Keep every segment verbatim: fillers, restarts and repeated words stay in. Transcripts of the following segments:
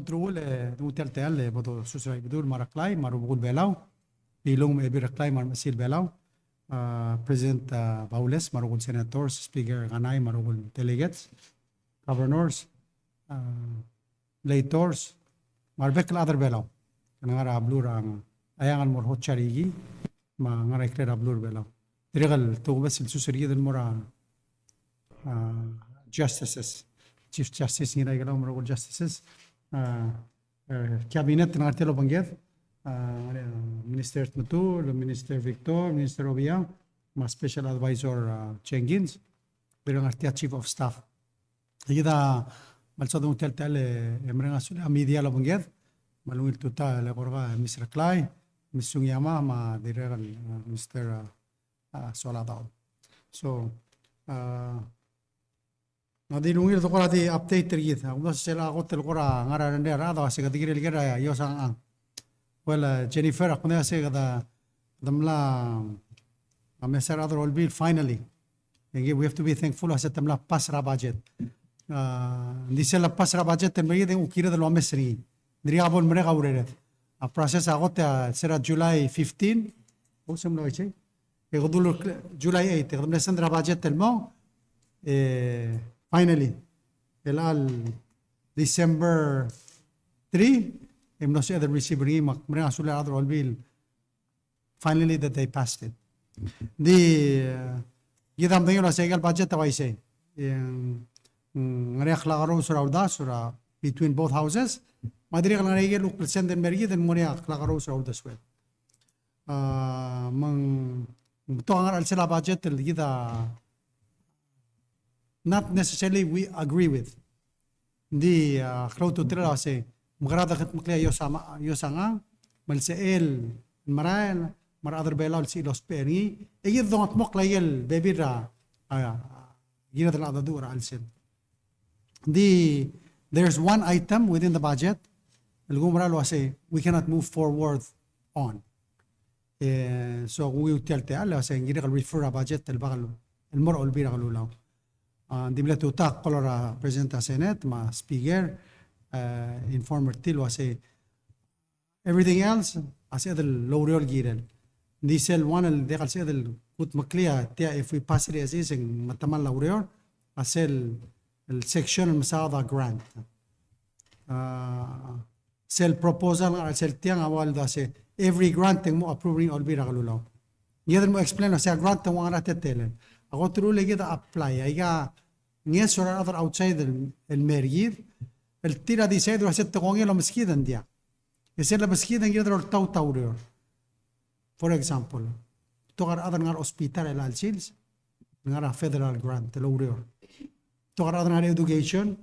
Truul, e, dunguu tia el techall, e, bo dosus er a Ibedul me a Reklai me a rubekul Belau, Bilung me a Ebil Reklai me a remechesil Belau, a, President, a, Baules me a rokui el Senators, Speaker Kanai me a rokui el Delegates, Governors, a, Legislators, me a rebek el chad er Belau el ngar er a beluu er a Ngchesar, a Eanged me a Oreor, Chariki, me a ngar er a ikrel a beluu er Belau. Dirrek el tokubets el sus er kid el mo er a, a, Justices, Chief Justice Ngiraikelau me a rokui el Justices, a, e, Cabinet el ngar er tia el obengked, a, Minister Tmetuchl, Minister Victor, Minister Obichang, me a Special Advisor, a, Jenkins, dirrek el ngar er tia Chief of Staff. Kid a mle soad el dunguu tia el techall e mereng a sulir a media el obengked, me a ungil tutau el eko er kau, Miss Reklai, Miss Sugiyama, me a dirrek el, a, Mister, a, a, Soaladaob. So, a, ng di ungil el kora di update er kid. A, kumdasu sel kot el kora ngar er a rengrir a rechad, a se kede kirel ker a Iosang Ang. Well, a, Jennifer, ak kmo a se kede, kede mla, a, mesa er a rechad er a Olbiil, finally. E ng, we have to be thankful a se te mla pass er a budget. A, ng di sel pass er a budget el mei e ng kired el omes er ngii. Ng dirkak bo lemerek a urered. A process a kot a se er a July fifteen. O, se mla uaisei. E kede ul-, July eight, e kede mle send er a budget el mong, e, finally, el chelecha el December three, e mlo sebeched el receive er ngii, me ak mereng a sulir a rechad er a Olbiil, finally that they passed it. Ng di, e, kid a medengei el uasei aika el budget a uaisei. E ng, mm, ngar er ngii a klakerous er a uldasu er a between both houses, me a dirrek el ngar er ngii a kuk el send el mer kid el mo er ngii a klakerous er a uldesued. A, me ng betok a ngar er a chelsel a budget el kid a not necessarily we agree with. Ng di, a, klou a ultutelel a uasei, mekera a dekudmeklii a Iosama-, Iosang Ang, me ng sebechel el merael, me a rechad er Belau el sebechir el ousbech er ngii, e kid a dongetmokl a ikel bebil er a, a, kired el mengedecheduch er a chelsel. Ng di, there's one item within the budget el kuk mera el uasei we cannot move forward on. E, so, kuk ungil tia el techall, el uasei ng kirek el refer a budget el bak el, el mo er a Olbiil er a Kelulau. A, ng di mle tutau a call er a President er a Senate, me a Speaker, e, inform er tir el uasei, everything else a sebeched el oureor el kirel. Ng di sel one el diak el sebeched el kudmeklii a tia, if we pass it as is, e ng metemall a ureor, a sel, el section el mesaod a grant. A, sel proposal el ngar er a chelsel tiang a ua el dase every grant e ng mo approve er ngii a Olbiil er a Kelulau. Ng kired el mo explain el uasei a grant e ng ua ngera a teletelel. A kot el uchul e kid a apply, aika ngeso er a rechad er a outside el, el mer kid, el tir a decide el uasei te kongei el omeskid e ng diak. E sel lebeskid e ng kired el oltaut a ureor. For example, betok a rechad el ngar er a hospital er chelecha el sils, ngar er a federal grant el oureor. Betok a rechad el ngar er a education,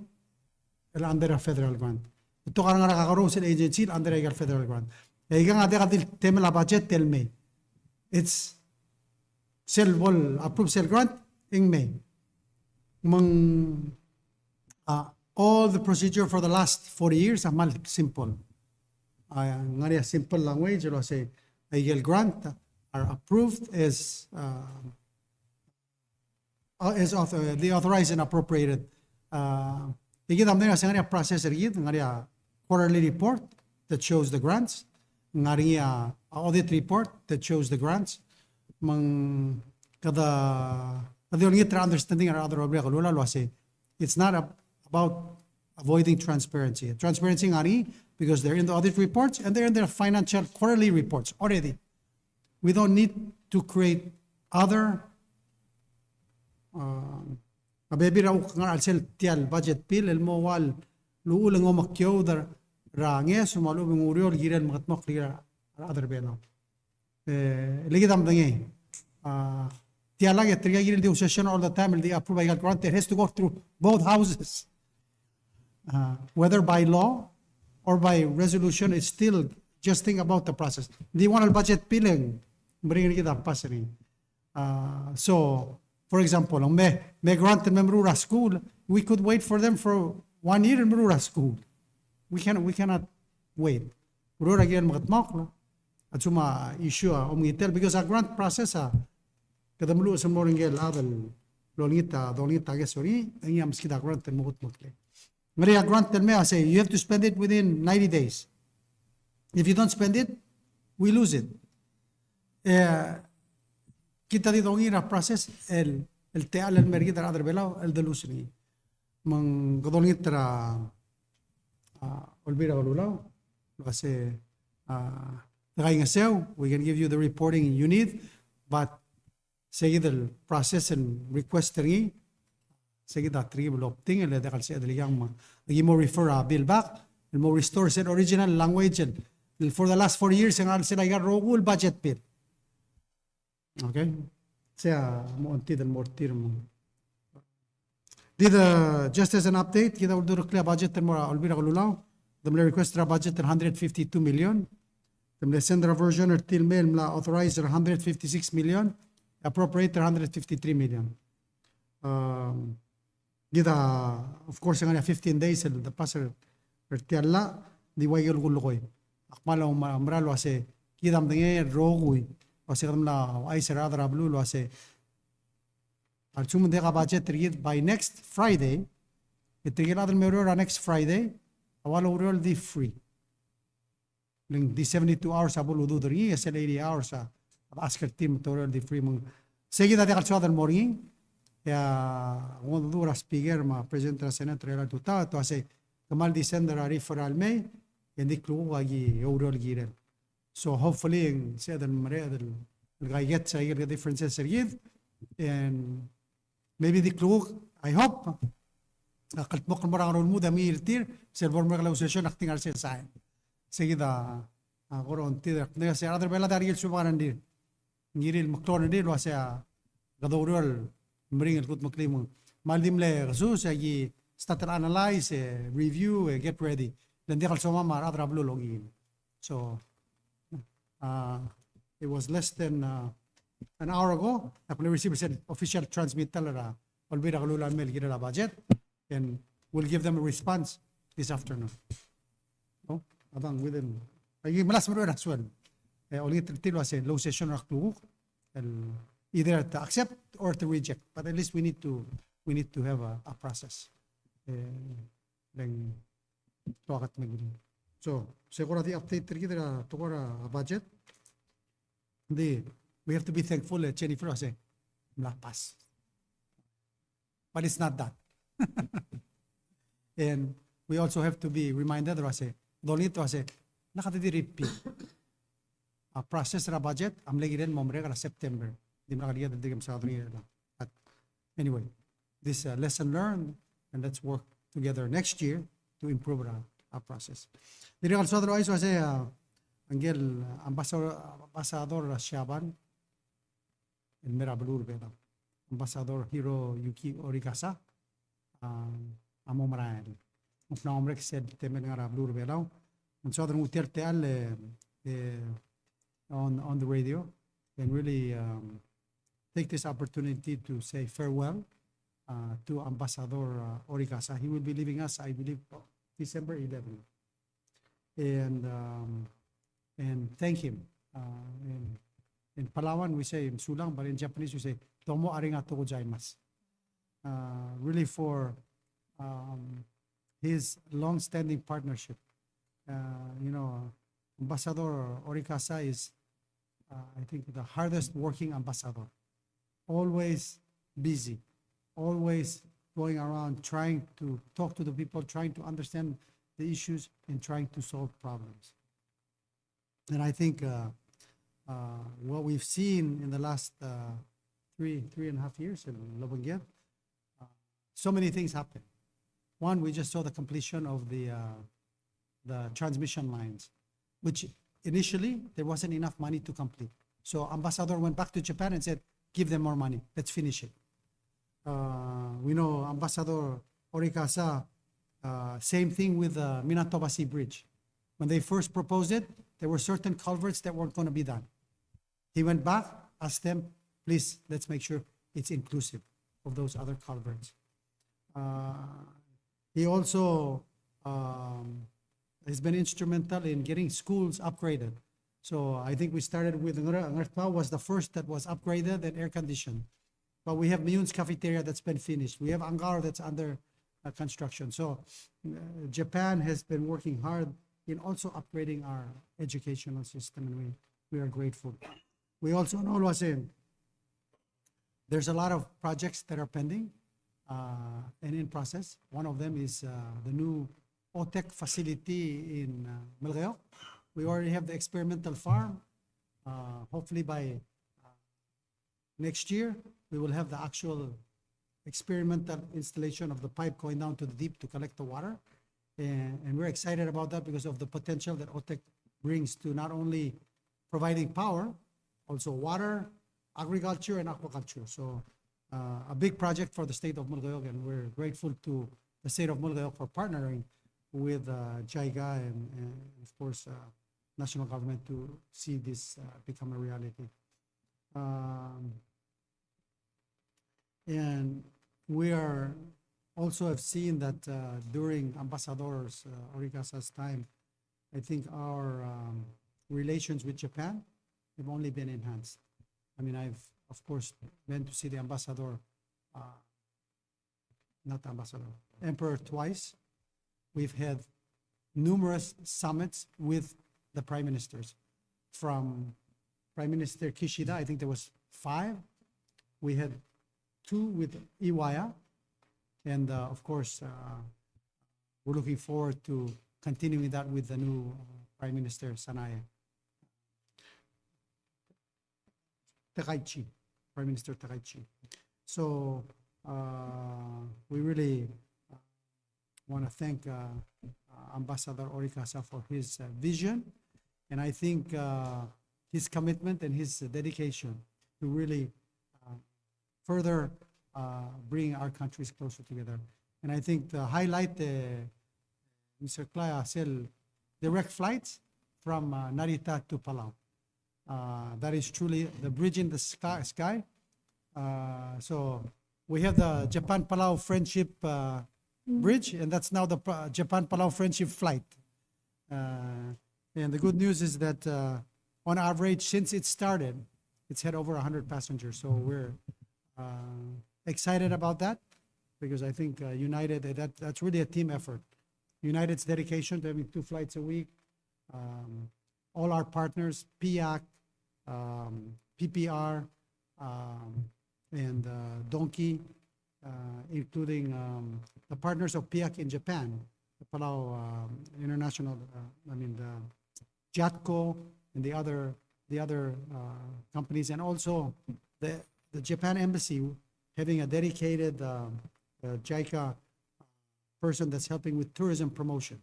el under a federal grant. Betok a rechad el ngar er a kakerous el agency, el under aika el federal grant. E aikang a diak di el temel a budget el mei. It's sel bo el approve sel grant, e ng mei. Me ng, a, all the procedure for the last forty years a kmal simple. A, ngar er ngii a simple language el uasei, aike el grant are approved as, uh, uh, as author-, the authorized and appropriated. Uh, e kid a medengei el uasei ngar er ngii a process er kid, ngar er ngii a quarterly report that shows the grants, ngar er ngii a audit report that shows the grants. Me ng kede, kede olengit er a understanding er a rechad er a Olbiil er a Kelulau el uasei, it's not a-, about avoiding transparency. Transparency ngar er ngii because they're in the audit reports and they're in their financial quarterly reports already. We don't need to create other, uh, a bebil er a kuk ngar er a chelsel tia el budget bill el mo ua el uchul e ng omekiou er a ngeso me a lechub e ng oureor el kirel el mekedmokl er a rechad er Belau. E, le kid a medengei. A, tia el llach e tirka el kirel di ousession all the time el di approve aika el grant, it has to go through both houses. Uh, whether by law or by resolution, it's still just think about the process. Di one el budget bill e ng meringel kid a pass er ngii. Uh, so, for example, me, me grant el me meruul er a skuul, we could wait for them for one year el meruul er a skuul. We can, we cannot wait. Ureor a kirel el mekedmokl a lsekum a issue a omengitel, because a grant process a kede meluches el mo er ngike el chad el olengit a, dolengit a ngeso er ngii, e ngii a meskid a grant el mo kudmeklii. Ngar er ngii a grant el mei a uasei, you have to spend it within ninety days. If you don't spend it, we lose it. E, kid a di dongiil er a process el, el techall el mer kid a rechad er a Belau el de lose er ngii. Me ng kede olengit er a, a, Olbiil er a Kelulau el uasei, a, de kaingeseu, we can give you the reporting you need, but se kid el process and request er ngii, se kid a telkib el opting, e le diak el sebeched el ikang me, aki mo refer a bill back, el mo restore sel original language, el, el for the last four years, e ng ngar er sel aika el rokui el budget bill. Okay? Sei a mo ongtid el mo er tir me. Di the, just as an update, kid a uldureklii a budget el mo er a Olbiil er a Kelulau, te mle request er a budget el hundred fifty-two million. Te mle send er a version er tir el mei el mla authorize er a hundred fifty-six million, appropriate er a hundred fifty-three million. Um, kid a, of course, e ng ngar er ngii a fifteen days el de pass er, er tia el llach, di ua ikel kulekoi. Ak kmal oumerang el uasei, kid a medengei el rokui el uasei kede mla ouchais er a rechad er a beluu el uasei, a lsekum ng diak a budget er kid by next Friday, e tirke el chad el me oureor er a next Friday, a ua loureor el di free. Le ng di seventy-two hours a bo el udoud er ngii, e sel eighty hours a, a ask er tir me te oureor el di free me ng. Sei kid a diak el soad el mo er ngii, e a, ng udoud er a speaker me a president er a Senate er a elecha el tutau, te uasei, kmal di send er a referral el mei, e ng di klukuk a ki oureor el kirel. So hopefully, e ng sebeched el mereched el, el kaikets a ikel differences er kid, and maybe di klukuk, I hope. A kldmokl el mo er a Ngerulmud e mengiil er tir, sel bo er a merek el session, ak di ngar er sel sain. Sei kid a, a kora ongtid, ng di uasei a rechad er a Belau a diak el subak a rengrir. Ng kirir el meklou a rengrir el uasei a kede oureor el meringel el kudmeklii me ng. Me a ldi mle kesus, e aki start el analyze, e review, e get ready. Le ng diak el somam a rechad er a beluu el okiil. So, uh, it was less than, uh, an hour ago, ak mle receive sel official transmittal er a Olbiil er a Kelulau el mei el kirel a budget, and we'll give them a response this afternoon. No? A dang within, aki melasem er a sueleb. E olengit er tir el uasei, el session er a klukuk, el either to accept or to reject, but at least we need to, we need to have a, a process. E, le ng So, se kora di update er kid er a tekoi er a budget. Di, we have to be thankful, e Jennifer a se, mla pass. But it's not that. And we also have to be reminded er a se, dolengit er a se, ng kede di repeat. A process er a budget a mle kirel el mo merek er a September. Di mle kirel el di kem sa. But anyway, this, uh, lesson learned, and let's work together next year to improve our, our process. Dirrek el soad el ouchais el uase, uh, ngike el, uh, ambassador, ambassador Shaban, el mei er a beluu er a Belau. Ambassador Hiroyuki Orikasa, uh, a mo merael. Ng mla mo merek sel temel ngar er a beluu er a Belau. Ng soad el nguu tia el techall, eh, eh, on, on the radio and really, um, take this opportunity to say farewell, uh, to Ambassador, uh, Orikasa. He will be leaving us, I believe, December eleventh. And, um, and thank him. Uh, in, in Palauan, we say mesulang, but in Japanese, we say, "Domo arigatou gozaimasu." Uh, really for, um, his long-standing partnership. Uh, you know, Ambassador Orikasa is, uh, I think, the hardest working ambassador. Always busy, always going around trying to talk to the people, trying to understand the issues, and trying to solve problems. And I think, uh, uh, what we've seen in the last, uh, three, three and a half years, uh, so many things happen. One, we just saw the completion of the, uh, the transmission lines, which initially there wasn't enough money to complete. So Ambassador went back to Japan and said, "Give them more money. Let's finish it." Uh, we know Ambassador Orikasa, uh, same thing with the Minatobasi Bridge. When they first proposed it, there were certain culverts that weren't gonna be done. He went back, asked them, "Please, let's make sure it's inclusive of those other culverts." Uh, he also, um, has been instrumental in getting schools upgraded. So I think we started with Ngar-, Ngartpao was the first that was upgraded and air conditioned. But we have Miyun's Cafeteria that's been finished. We have Angaur that's under, uh, construction. So, uh, Japan has been working hard in also upgrading our educational system, and we, we are grateful. We also know, Luasen, there's a lot of projects that are pending, uh, and in process. One of them is, uh, the new OTEC facility in, uh, Melekeok. We already have the experimental farm. Uh, hopefully by, uh, next year, we will have the actual experimental installation of the pipe going down to the deep to collect the water. And, and we're excited about that because of the potential that OTEC brings to not only providing power, also water, agriculture, and aquaculture. So, uh, a big project for the state of Melekeok, and we're grateful to the state of Melekeok for partnering with, uh, JICA and, and of course, uh, national government to see this, uh, become a reality. Um, and we are also have seen that, uh, during Ambassador, uh, Orikasa's time, I think our, um, relations with Japan have only been enhanced. I mean, I've, of course, been to see the ambassador, uh, not ambassador, emperor twice. We've had numerous summits with the prime ministers. From Prime Minister Kishida, I think there was five. We had two with Iwaya. And, uh, of course, uh, we're looking forward to continuing that with the new, uh, Prime Minister Sanae. Takaichi, Prime Minister Takaichi. So, uh, we really, uh, want to thank, uh, uh, Ambassador Orikasa for his, uh, vision, and I think, uh, his commitment and his dedication to really, uh, further, uh, bring our countries closer together. And I think the highlight, uh, Mister Clay, uh, sel direct flights from, uh, Narita to Palau. Uh, that is truly the bridge in the sky. sky. Uh, so we have the Japan-Palau Friendship, uh, Bridge, and that's now the, uh, Japan-Palau Friendship Flight. Uh, and the good news is that, uh, on average, since it started, it's had over a hundred passengers. So we're, uh, excited about that because I think, uh, United, that, that's really a team effort. United's dedication to having two flights a week, um, all our partners, PIAC, um, PPR, um, and, uh, Donki, uh, including, um, the partners of PIAC in Japan, the Palau, um, International, uh, I mean, the JATCO and the other, the other, uh, companies, and also the, the Japan Embassy having a dedicated, uh, uh, JICA person that's helping with tourism promotion.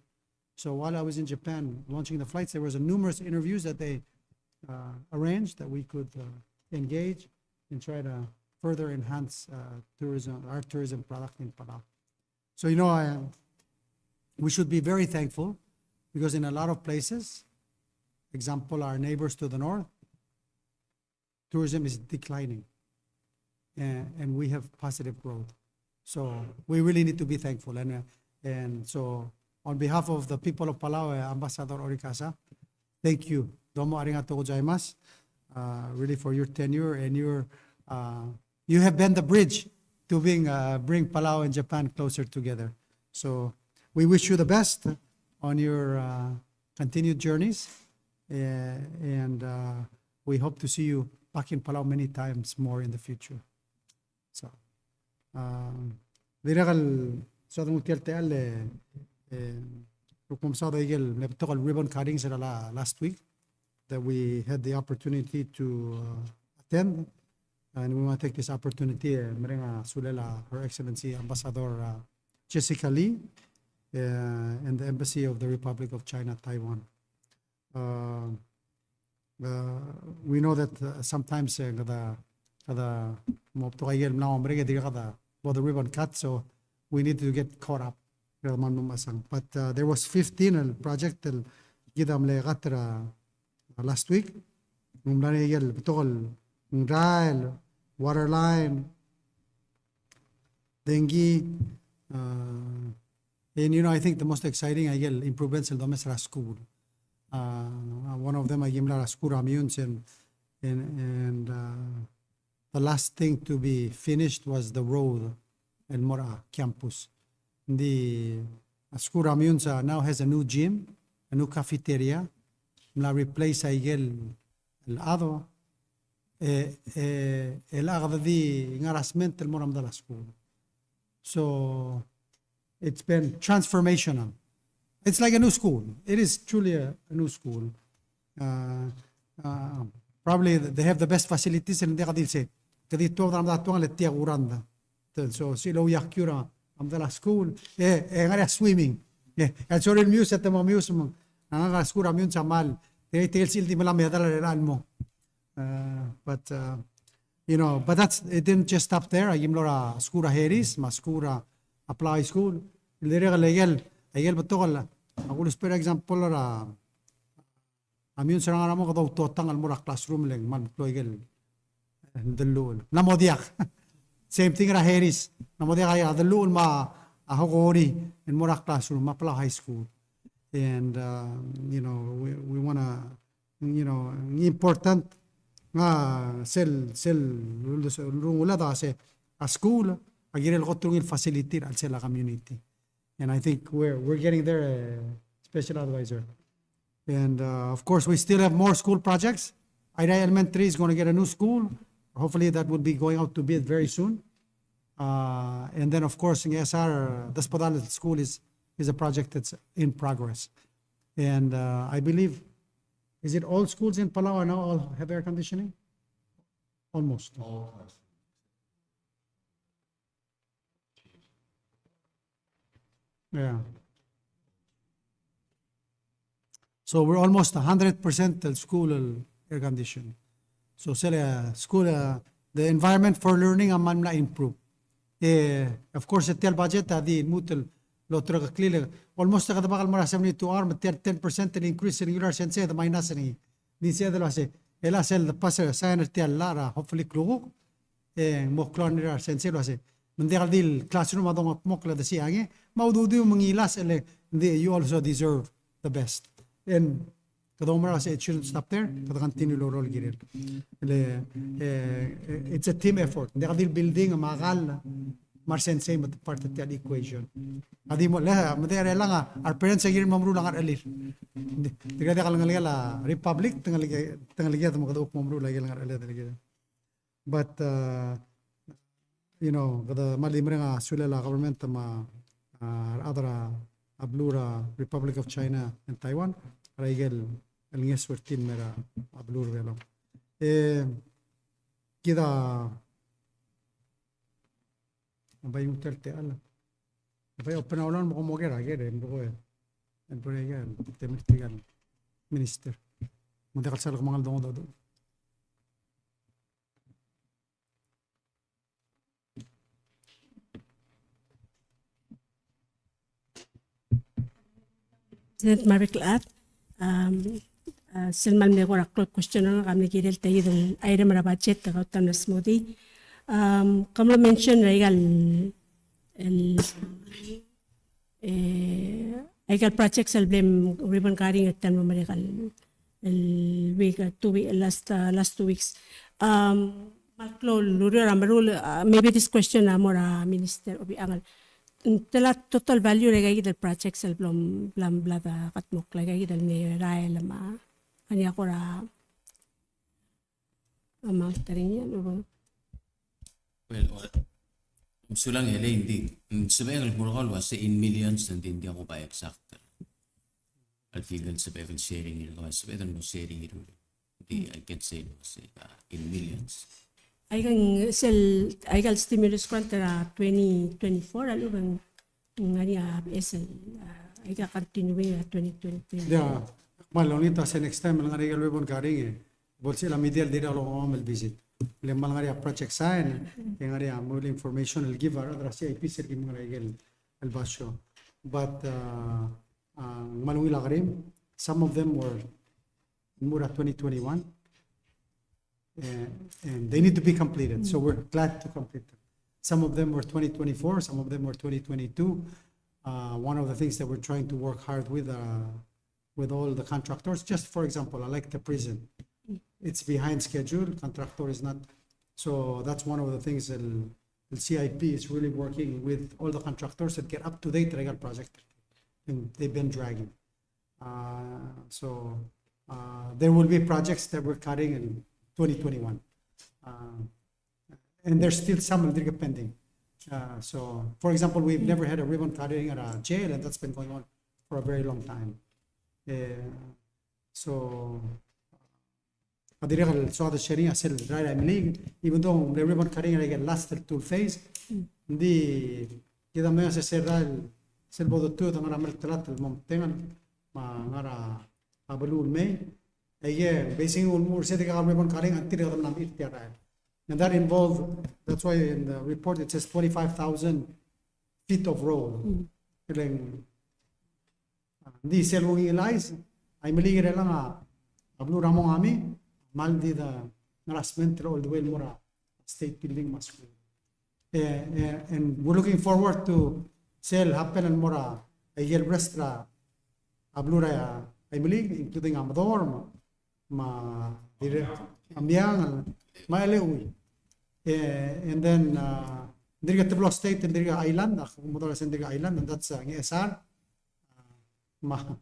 So while I was in Japan launching the flights, there was a numerous interviews that they, uh, arranged that we could, uh, engage and try to further enhance, uh, tourism, our tourism product in Palau. So, you know, I, we should be very thankful because in a lot of places, example, our neighbors to the north, tourism is declining, and, and we have positive growth. So we really need to be thankful. And, uh, and so on behalf of the people of Palau, uh, Ambassador Orikasa, thank you. Domo arigato gozaimasu, uh, really for your tenure and your, uh, you have been the bridge to being, uh, bring Palau and Japan closer together. So we wish you the best on your, uh, continued journeys, uh, and, uh, we hope to see you back in Palau many times more in the future. So, um, dirrek el soad el nguu tia el techall, e, e, kuk mo mesaod a ikel mle betok el ribbon cutting er a la-, last week that we had the opportunity to, uh, attend. And we want to take this opportunity, e mereng a sulel a Her Excellency Ambassador, uh, Jessica Lee, uh, and the Embassy of the Republic of China, Taiwan. Uh, uh, we know that, uh, sometimes, uh, kede, kede mo betok a ikel mla mo merek e dirkak kede bo the ribbon cut, so we need to get caught up. Kede mo mechesang. But, uh, there was fifteen el project el kid a mle cut er a, uh, last week. Ng mla er ngii a ikel betok el ngerael, water line, dengki, uh, and, you know, I think the most exciting a ikel improvements el domes er a school. Uh, one of them a kim mla er a school er a Meyuns, and, and, and, uh, the last thing to be finished was the road el mo er a campus. Ng di a skuul er a Meyuns a now has a new gym, a new cafeteria, mla replace a ikel el chad, e, e, el chad a di ngar er a sment el mo er a medal a skuul. So it's been transformational. It's like a new school. It is truly a, a new school. Uh, uh, probably they have the best facilities, and ng diak di el sei, ke di tuobed er a medal a tuang le tia kuranda. So, se el ouiakiu er a medal a skuul, e, e ngar er ngii a swimming. E, el sorir el Meyuns, e te mo Meyuns me ng, a ngar er a skuul er a Meyuns a kmal, te, te el sel di mla medal er a el mo. Uh, but, uh, you know, but that's, it didn't just stop there. Aki mlo er a skuul er a Harris, me a skuul er a Palau High School. El dirrek el ikel, ikel betok el, a kulusbech er a example er a, a Meyuns er a ngar er a mo kede outotang el mo er a classroom le ng kmal klou ikel, eh, delluchel. Ng mo diak. Same thing er a Harris. Ng mo diak a delluchel me a hokori el mo er a classroom, me a Palau High School. And, uh, you know, we, we wanna, you know, important nga sel, sel, lurungulad a se, a skuul a kirel kot el ungil facility er a chelsel a community. And I think we're, we're getting there, uh, special advisor. And, uh, of course, we still have more school projects. Airai Elementary is gonna get a new school. Hopefully that will be going out to bid very soon. Uh, and then, of course, in S R, uh, Despodal School is, is a project that's in progress. And, uh, I believe, is it all schools in Palau are now all have air conditioning? Almost. All classrooms. Yeah. So we're almost a hundred percent el school el air condition. So sel, uh, school, uh, the environment for learning a kmal mla improve. E, of course, e tia el budget a di lmuut el oterekeklii, almost kede bak el mo er a seventy-two hour, me tia el ten percent el increase er ngii el ua er a sensei, e de minus er ngii. Di sel de el uase, el a sel de pass er a sign er tia el llach er a hopefully klukuk, e ng mo klou er ngii er a sensei el uase, me ng diak el di el classroom a dongedmokl el desiang e, me a ududiu me ng ngilasech el, di, you also deserve the best. And kede oumera el uase it shouldn't stop there, kede continue el oureor el kirel. Le, e, e, it's a team effort. Ng diak di el building me a kall me a resensei me te part er tia el equation. A di mo, le, me te er a elechang a, our parents a kirir el mo meruul a ngerechelir. Ng di, tirka diak el ngelekel a Republic, te ngeleked, te ngeleked me kede kuk mo meruul a ikel ngerecheled el kirel. But, uh, you know, kede kmal di mereng a sulel a government me a, a rechad er a beluu er a Republic of China and Taiwan er a ikel ngeso er tir el mei er a beluu er a Belau. E kid a bai nguu tia el techall. Bai open a ulang me kom oker a ker, e, me ko, e, e, temel tirka el minister. Me ng diak el sal kemanget el dongedecheduch. President, me a bek el chad, um, uh, sel kmal mle kora klou el question er ngak a mle kirel tia kid el item er a budget, e kau a mla smodii. Um, ke mlo mention er aika el, el E, aika el projects el bla ribbon cutting er tia el mlo merek el, el week, uh, two week, last, uh, last two weeks. Um, me a klou el ureor a meruul, uh, maybe this question a mo er a Minister Obichang el, ng tela total value er aika kid el projects el bla, bla, bla de kldmokl, aika kid el mle rael me a, ngar er ngii a kora amount er ngii a lebo. Well, well, mesulang e le ng di, ng sebechek el mo er kau el uase in millions, ng di ng diak kuba exact. Alta el sebechek el sharing er kau, sebechek el mo sharing er kau. Di, I can say el uase, uh, in millions. Aika ng sel, aika el stimulus grant er a twenty twenty-four a lebo ng Ng ngar er ngii a beches el, a, aika continue er a twenty twenty-three. Ia, me a lolengit a se next time el ngar er ngii a ribbon cutting e bo lsebechel a media el dirrek el oba el visit. Le me a lengar er ngii a project sign, e ngar er ngii a mo el information el give a rechad er a C I P sel kim ngar er ngii a ikel, el basio. But, uh, uh, me a ungil a kerim, some of them were more at twenty twenty-one. And, and they need to be completed. So we're glad to complete them. Some of them were twenty twenty-four, some of them were twenty twenty-two. Uh, one of the things that we're trying to work hard with, uh, with all the contractors, just for example, I like the prison. It's behind schedule, contractor is not. So that's one of the things that el C I P is really working with all the contractors and get up to date er a project. And they've been dragging. Uh, so, uh, there will be projects that we're cutting in twenty twenty-one. Uh, and there's still some that are pending. Uh, so, for example, we've never had a ribbon cutting at a jail, and that's been going on for a very long time. Uh, so, a dirrek el soad el sharing a sel rael a Imeliik, even though ng mle ribbon cutting er a ikel last el two phase, ng di kid a mle se sel rael, sel bo dotued a ngar er a Merektelat el mo metengel, me a ngar er a beluu el mei. Aike, basically, ng ulemuchel er se di kuk ribbon cutting until kede mla meet er tia el rael. And that involved, that's why in the report it says twenty-five thousand feet of road. E le ng Ng di sel ungil chais, a Imeliik er chelechang a beluu er a Mongami, me ng di de ngar er a sment all the way el mo er a state building me a school. Eh, eh, and we're looking forward to sel happen el mo er a ikel rest er a beluu er a Imeliik, including a Medorm, me a dire, a Miang, me a Eleuiu. Eh, and then, uh, dirk teblo state, dirk island, a Medorm, dirk island, and that's, uh, Ngchesar. Me a,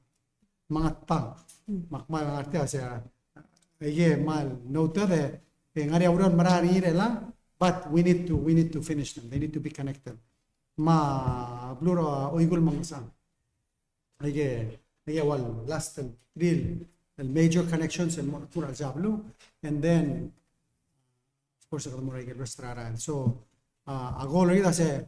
me a Ngatpang. Me a kmal ngar tia se, e, e kmal noted e, e ngar er ngii a ureor el merael er ngii er chelechang, but we need to, we need to finish them. They need to be connected. Me a beluu er a Oikull me a Ngesang. Aike, aike a ua last el, el, el major connections el mo er a beluu er a Oreor. And then, of course, kede mo er a ikel rest er a rael. So, uh, a goal er kid a se,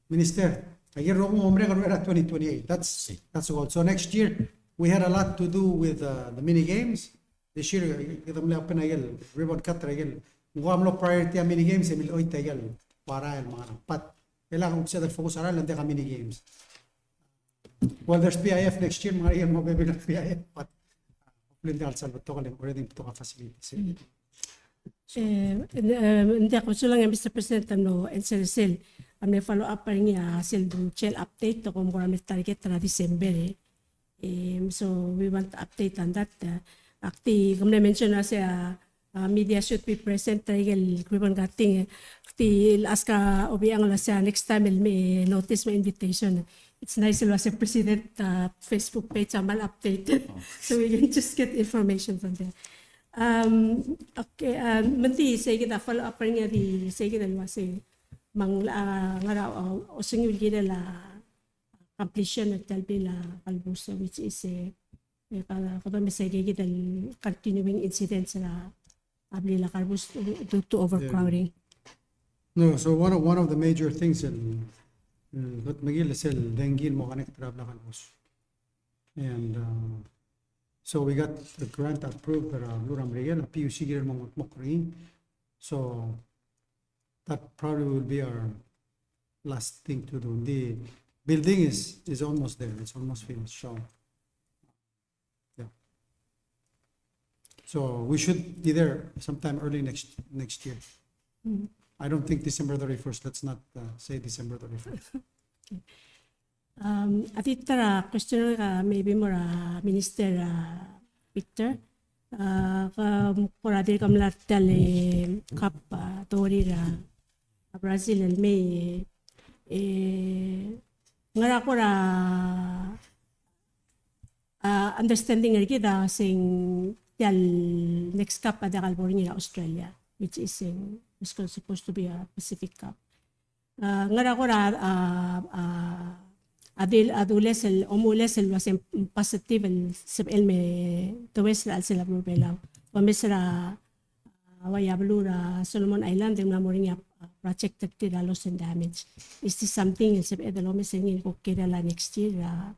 Minister, a ikel rokui a mo merek er a twenty twenty-eight. That's, that's the goal. So next year, we had a lot to do with, uh, the mini games. This year, kede mle open a ikel ribbon cut er a ikel. Ng ua mlo priority a mini games, e mle oit a ikel ua rael me a ngerang. But, e le ng se de focus a rael, e ng diak a mini games. Well, there's P I F next year, me ng ngar er ngii a mo bebil er a P I F, but, uh, hopefully ng diak el sal betok el, already betok a facilities. E, e, ng diak, sulang e Mister President a mlo answer er sel, a mle follow up er ngii a sel jail update, e kom kora mle target er a December, e. E, so we want update on that, e. Ak di, kom mle mention a se, a, a, media should be present er a ikel ribbon cutting, e. Ak di el ask a Obichang el uase next time el me notice me a invitation. It's nice el uase President, a, Facebook page a kmal updated. So we can just get information from there. Um, okay, um, me ng di sei kid a follow up er ngii a di sei kid el uase me ng, a, ngar er a, a, osengiu el kirel a completion er tia el blil a kelebus, which is, e, E, ka, kede mesa ikakid el continuing incidents er a, a blil a kelebus due to overcrowding. No, so one of, one of the major things el, el kot me kid el sel dengue el mo connect er a blil a kelebus. And, uh, so we got the grant approved er a beluu er a Merikel, a P U C kirel mo mengedmokl er ngii. So that probably will be our last thing to do. The building is, is almost there. It's almost finished. So, yeah. So we should be there sometime early next, next year. Mm. I don't think December thirty-first. Let's not, uh, say December thirty-first. Um, a di ta er a question er ngak a maybe mo er a Minister, uh, Victor. Uh, ke kora dirk mla er tia el cup, uh, dori er a, uh, Brazil el mei, e, e ngera kora, uh, understanding er kid a se ng tia el next cup a diak el bo er ngii er a Australia, which is, um, is supposed to be a Pacific Cup. A, ngera kora, a, a, a dil, a dules el, omules el uase positive el sebechel me domes er a chelsel a beluu er a Belau. Domes er a, a, ua ia beluu er a Solomon Island, e ng mla mo er ngii a, a, project er tir er a loss and damage. Is this something el sebeched el omes er ngii el kuk kirel a next year, a,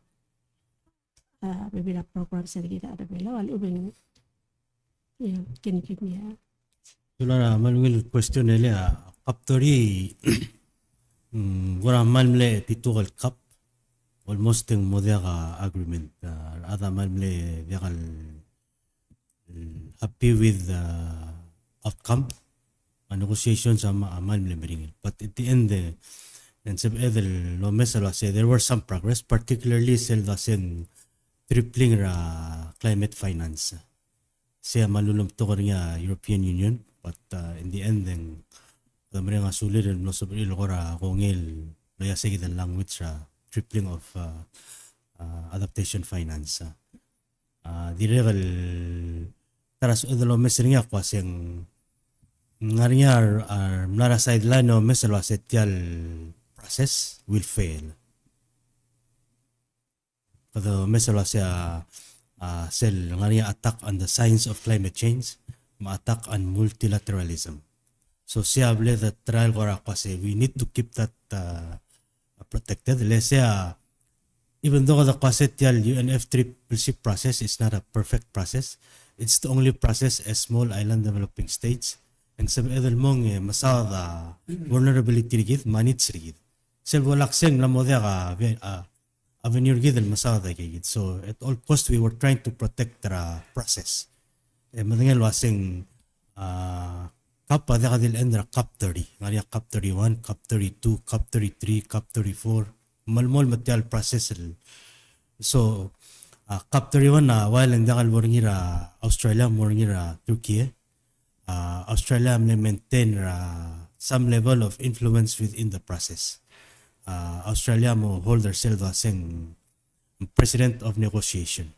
a, bebil a programs er kid er a Belau, a lechub e ng, yeah, can you give me a... Sulang er a kmal ungil question el, a, cup dori, mm, kora kmal mle tituk el cup, almost e ng mo diak a agreement, a, a kmal mle diak el happy with the outcome. A negotiations a kmal, a kmal mle meringel. But at the end, e, ng sebeched el omes el uase there were some progress, particularly sel uase ng tripling er a climate finance. Se a kmal ulemtok er ngii a European Union, but, uh, in the end, e ng kede mereng a sulir el mlo sebechir el kora kongei el loia se kid el language er a tripling of, uh, uh, adaptation finance. Uh, A dirrek el ta er a sebeched el omes er ngii a kmo se ng ngar er ngii a re, a re mla er a sideline el omes el uase tia el process will fail. Kede omes el uase a, a sel ngar er ngii a attack on the science of climate change, me a attack on multilateralism. So sei a bled a trial kora kmo se we need to keep that, uh, protected. Le sei a, even though kede kmo se tia el U N F triple C process is not a perfect process, it's the only process as small island developing states. E ng sebeched el mong e mesaod a vulnerability er kid, me a needs er kid. Sel bo lak se ng mla mo diak a, a, avenue er kid el mesaod a ikakid. So at all cost we were trying to protect er a process. E medengei el uase ng, a, COP a diak di le end er a COP thirty. Ngar er ngii a COP thirty-one, COP thirty-two, COP thirty-three, COP thirty-four. Melemolem a tia el process el. So, a, COP thirty-one a, while ng diak el bo er ngii er a Australia, mo er ngii er a Turkey, e. A, Australia a mle maintain er a some level of influence within the process. A, Australia a mo hold er sel dua se ng president of negotiation.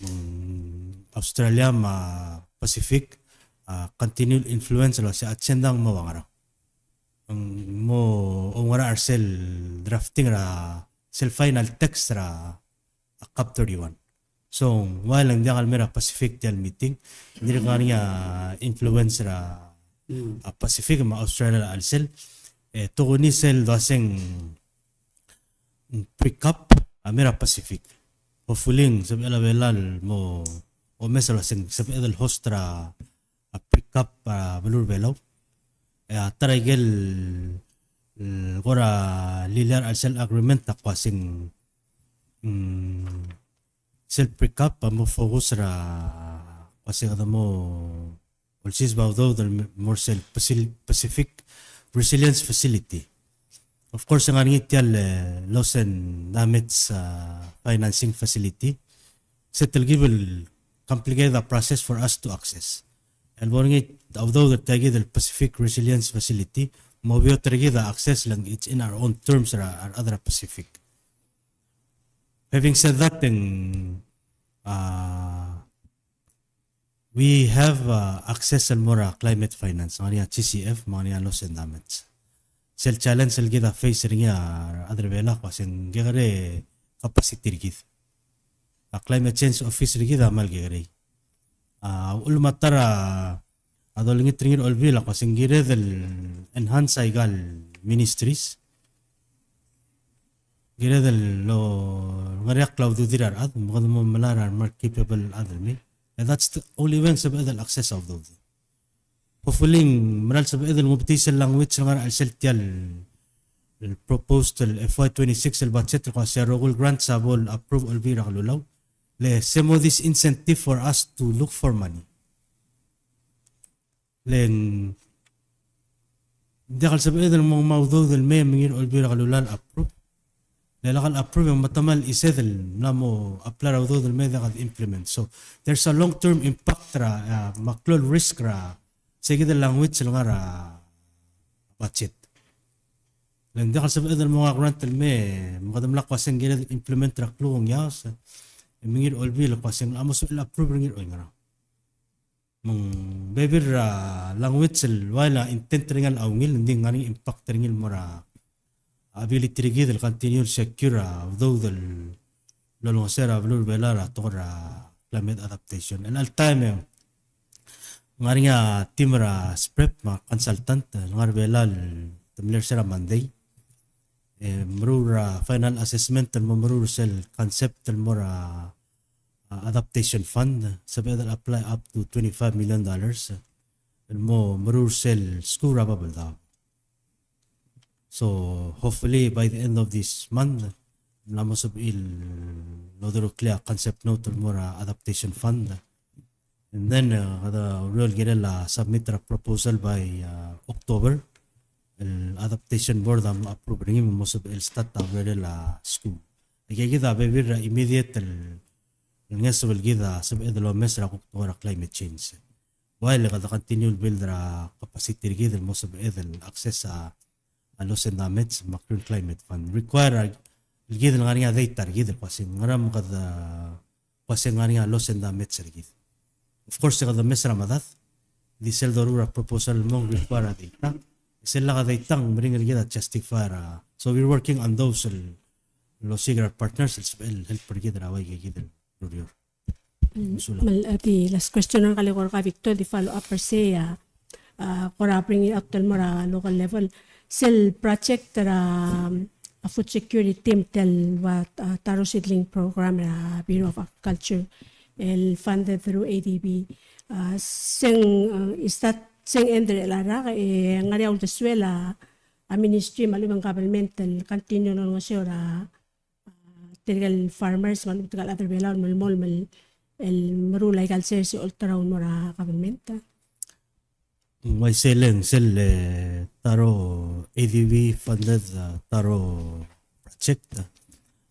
Mm, Australia me a Pacific, a, continue influence el uase a agenda ng mo ua ngerang. Ng mo ua ngerang er sel drafting er a sel final text er a, a, COP thirty-one. So, while ng diak el mei er a Pacific tia el meeting, ng dirk ngar er ngii a influence er a, a, Pacific me a Australia er a chelsel. E, tokuni sel dua se ng pre-COP a mei er a Pacific. Hopefully, ng sebechel a Belau el mo omes el uase ng sebeched el host er a, a, pre-COP er a beluu er a Belau. E, a ta er a ikel, e, kora lilia er a chelsel agreement a kmo se ng, mm, sel pre-COP a mo focus er a kmo se kede mo olsiseb a udoud el mo er sel Pacific Resilience Facility. Of course, ng ngar er ngii tia el, e, loss and damage, a, financing facility. Se telkib el complicated a process for us to access. El bo er ngii a udoud er tia kid el Pacific Resilience Facility, mo beot er kid a access le ng it's in our own terms er a, a rechad er a Pacific. Having said that, e ng, a, we have, uh, access el mo er a climate finance, ngar er ngii a G C F, me ngar er ngii a loss and damage. Sel challenge el kid a face er ngii a rechad er a Belau a kmo se ng kekerei capacity er kid. A climate change office er kid a kmal kekerei. A, uchul me a ta er a dolengit er ngii er a Olbiil a kmo se ng kired el enhance a ikal ministries. Kired el lo ngereakl a ududir a rechad, me kede mo melai er a remarkable chad el mei. And that's the only way ng sebeched el access a udoud. Hopefully, ng mera el sebeched el nguu betis el language el ngar er a chelsel tia el, el proposed el F Y twenty-six el budget el kmo se a rokui el grants a bo el approve a Olbiil er a Kelulau. Le se mo disincentive for us to look for money. Le ng diak el sebeched el mo ngmai a udoud el mei e mengiil er a Olbiil er a Kelulau el approve. Le lak el approve e ng metemall el chised el mla mo apply er a udoud el mei e diak de implement. So there's a long term impact er a, a, me a klou el risk er a se kid el language el ngar er a budget. Le ng diak el sebeched el mo nguu a grant el mei me kede mla kmo se ng kired el implement er a klukuk el ngiaos e mengiil er a Olbiil el kmo se ng mla mo sebechel el approve er ngii er oingerang. Me ng bebil er a language el uaisei a intent er ngii a ungil, ng di ngar er ngii a impact er ngii el mo er a ability er kid el continue el secure a udoud el olengeseu er a beluu er a Belau er a tekoi er a climate adaptation. El chelecha el taem e ng ngar er ngii a team er a SPREP me a consultant el ngar er a Belau el te mle er sel Monday. E meruul er a final assessment el mo meruul er sel concept el mo er a a, adaptation fund, sebeched el apply up to twenty-five million dollars, el mo meruul er sel skuul er a Babeldaob. So hopefully by the end of this month, ng mla mo sebechir el oderuklii a concept note el mo er a adaptation fund. And then, uh, kede oureor el kirel a submit er a proposal by, uh, October. El adaptation board a mo approve er ngii me mo sebechir el start a urerel a skuul. Aika kid a bebil er a immediate el el ngeso el kid a sebeched el omes er a kuk tekoi er a climate change. While kede continue el build er a capacity er kid el mo sebeched el access a, a loss and damage me a current climate fund. Require a, el kid el ngar er ngii a data er kid el kmo se ng ngera me kede, kmo se ng ngar er ngii a loss and damage er kid. Of course, kede mes er a medad, di sel doruul a proposal el mo ng require a data. Sel lak a data ng meringel er kid a justify er a. So we're working on those el, el osiik er a partners el sebechel el help er kid er a ua ikakid el ureor. Mm, sulang. Me a di last question er ngak el eko er kau Victor, di follow up er sei a, a, kora bring it out el mo er a local level. Sel project er a, a food security me tel ua, a, taro seedling program er a Bureau of Agriculture el funded through A D B. A, se ng, a, is that se ng end er a rak, e ng ngar er ngii a uldesuel a, a ministry me a lechub e ng government el continue el olengeseu er a, a, tirke el farmers me a lechub e tirke el chad er a Belau el melemolem el, el meruul aika el sers e olterau el mo er a government. Ng uaisei e ng sel, e, taro A D B funded, a, taro project, a,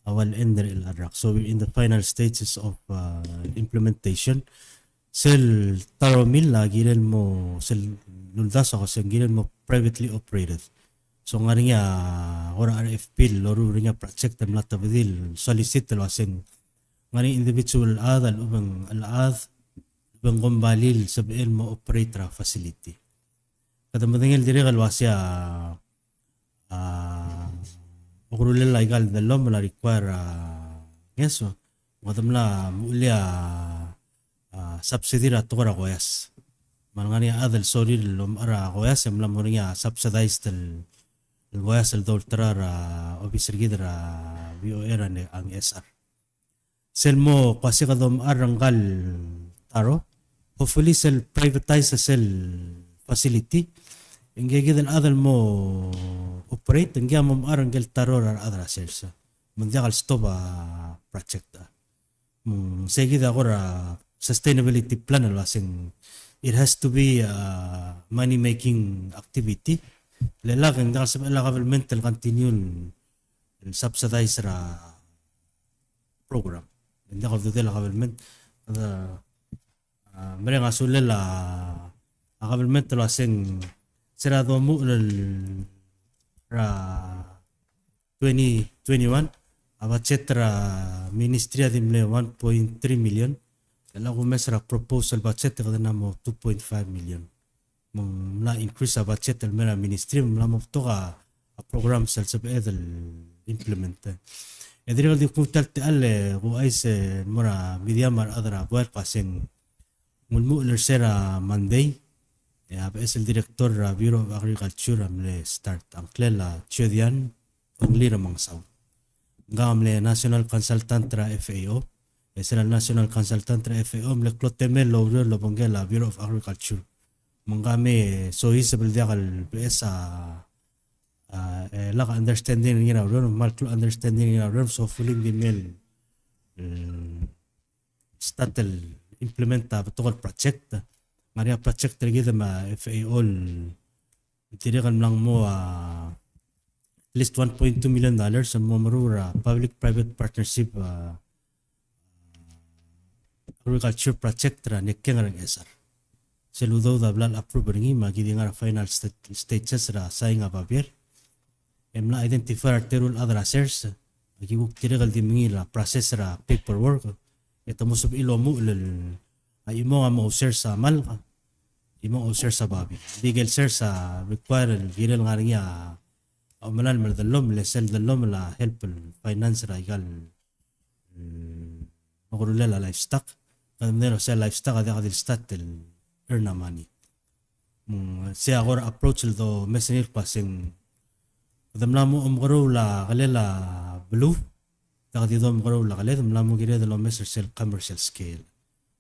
a ua el end er a rak. So we're in the final stages of, a, implementation. Sel taro mill a kirel mo, sel uldasu a kmo se ng kirel mo privately operated. So ng ngar er ngii a kora R F P el loruul er ngii a project el mla tebedii el solicit el ua se ng ngar er ngii a individual el chad, a lechub e ng chad, a lechub e ng kombalii el sebechel el mo operate er a facility. Kede medengei el dirrek el ua se a, a, okerulel aika el dellomel a require a ngeso, me kede mla muchelii a, a, subsidy er a tekoi er a koias. Me a lengar er ngii a chad el sorir el omechar a koias e mla mo er ngii a subsidized el, el koias el dolterau er a obis er kid er a V O A er a ne-, a Ngchesar. Sel mo kmo se kede omechar er ngka el taro, hopefully sel privatize sel facility, e ngii kid el chad el mo operate, ngii a mo omechar ngike el taro er a rechad er a sers. Me ng diak el stop a project. Me ng sei kid a kora sustainability plan el ua se ng, it has to be a money making activity. Le lak e ng diak el sebechel a government el continue el subsidize er a program. Ng diak a ududel a government. Kede, a, mereng a sulel a, a government el ua se ng se er a domuchel er a twenty twenty-one, a budget er a ministry a di mle one point three million. E a kumes er a proposal budget e kede mla mo two point five million. Me ng mla increase a budget el mei er a ministry, me ng mla mo betok a, a programs el sebeched el implement. E dirrek el di kuk ta el techall e kuuchais el mo er a media me a rechad er a buai el kmo se ng ulemuchel er se er a Monday, e a beches el director er a Bureau of Agriculture a mle start, a ngklel a Chiodian Ongli Remengesau. Ngka a mle national consultant er a F A O. E sel national consultant er a F A O a mle klou a temel el oureor el obengkel a Bureau of Agriculture. Me ngka a me soiseb el diak el beches a, a, e, lack understanding er ngii er a ureor, me ng kmal klou a understanding er ngii er a ureor, so hopefully ng di mei el, e, start el implement a betok el project. Ng ngar er ngii a project er kid me a F A O el dirrek el mla mo, a, at least one point two million dollars el mo meruul er a public private partnership, a, agriculture project er a Nekeng er a Ngchesar. Sel udoud a bla el approve er ngii me aki di ngar er a final sta-, stages er a sign a babier. E mla identify er a reteru el chad er a sers, aki kuk dirrek el di mengiil er a process er a paperwork, e te mo sebechir el omuchel el, a chimong a mo ousers a malk, chimong a ousers a babii. Di ikel sers a require el kirel ngar er ngii a omelai el me dellomel, e sel dellomel a help el finance er aika el, mm, okerulel a livestock. Kede medengei el uasei a livestock a diak di el start el earn a money. Mm, sei a kora approach el domes er ngii el kmo se ng, kede mla mo omekeroul a kelel a beluu, diak di domekeroul a keled, mla mo kired el omes er sel commercial scale.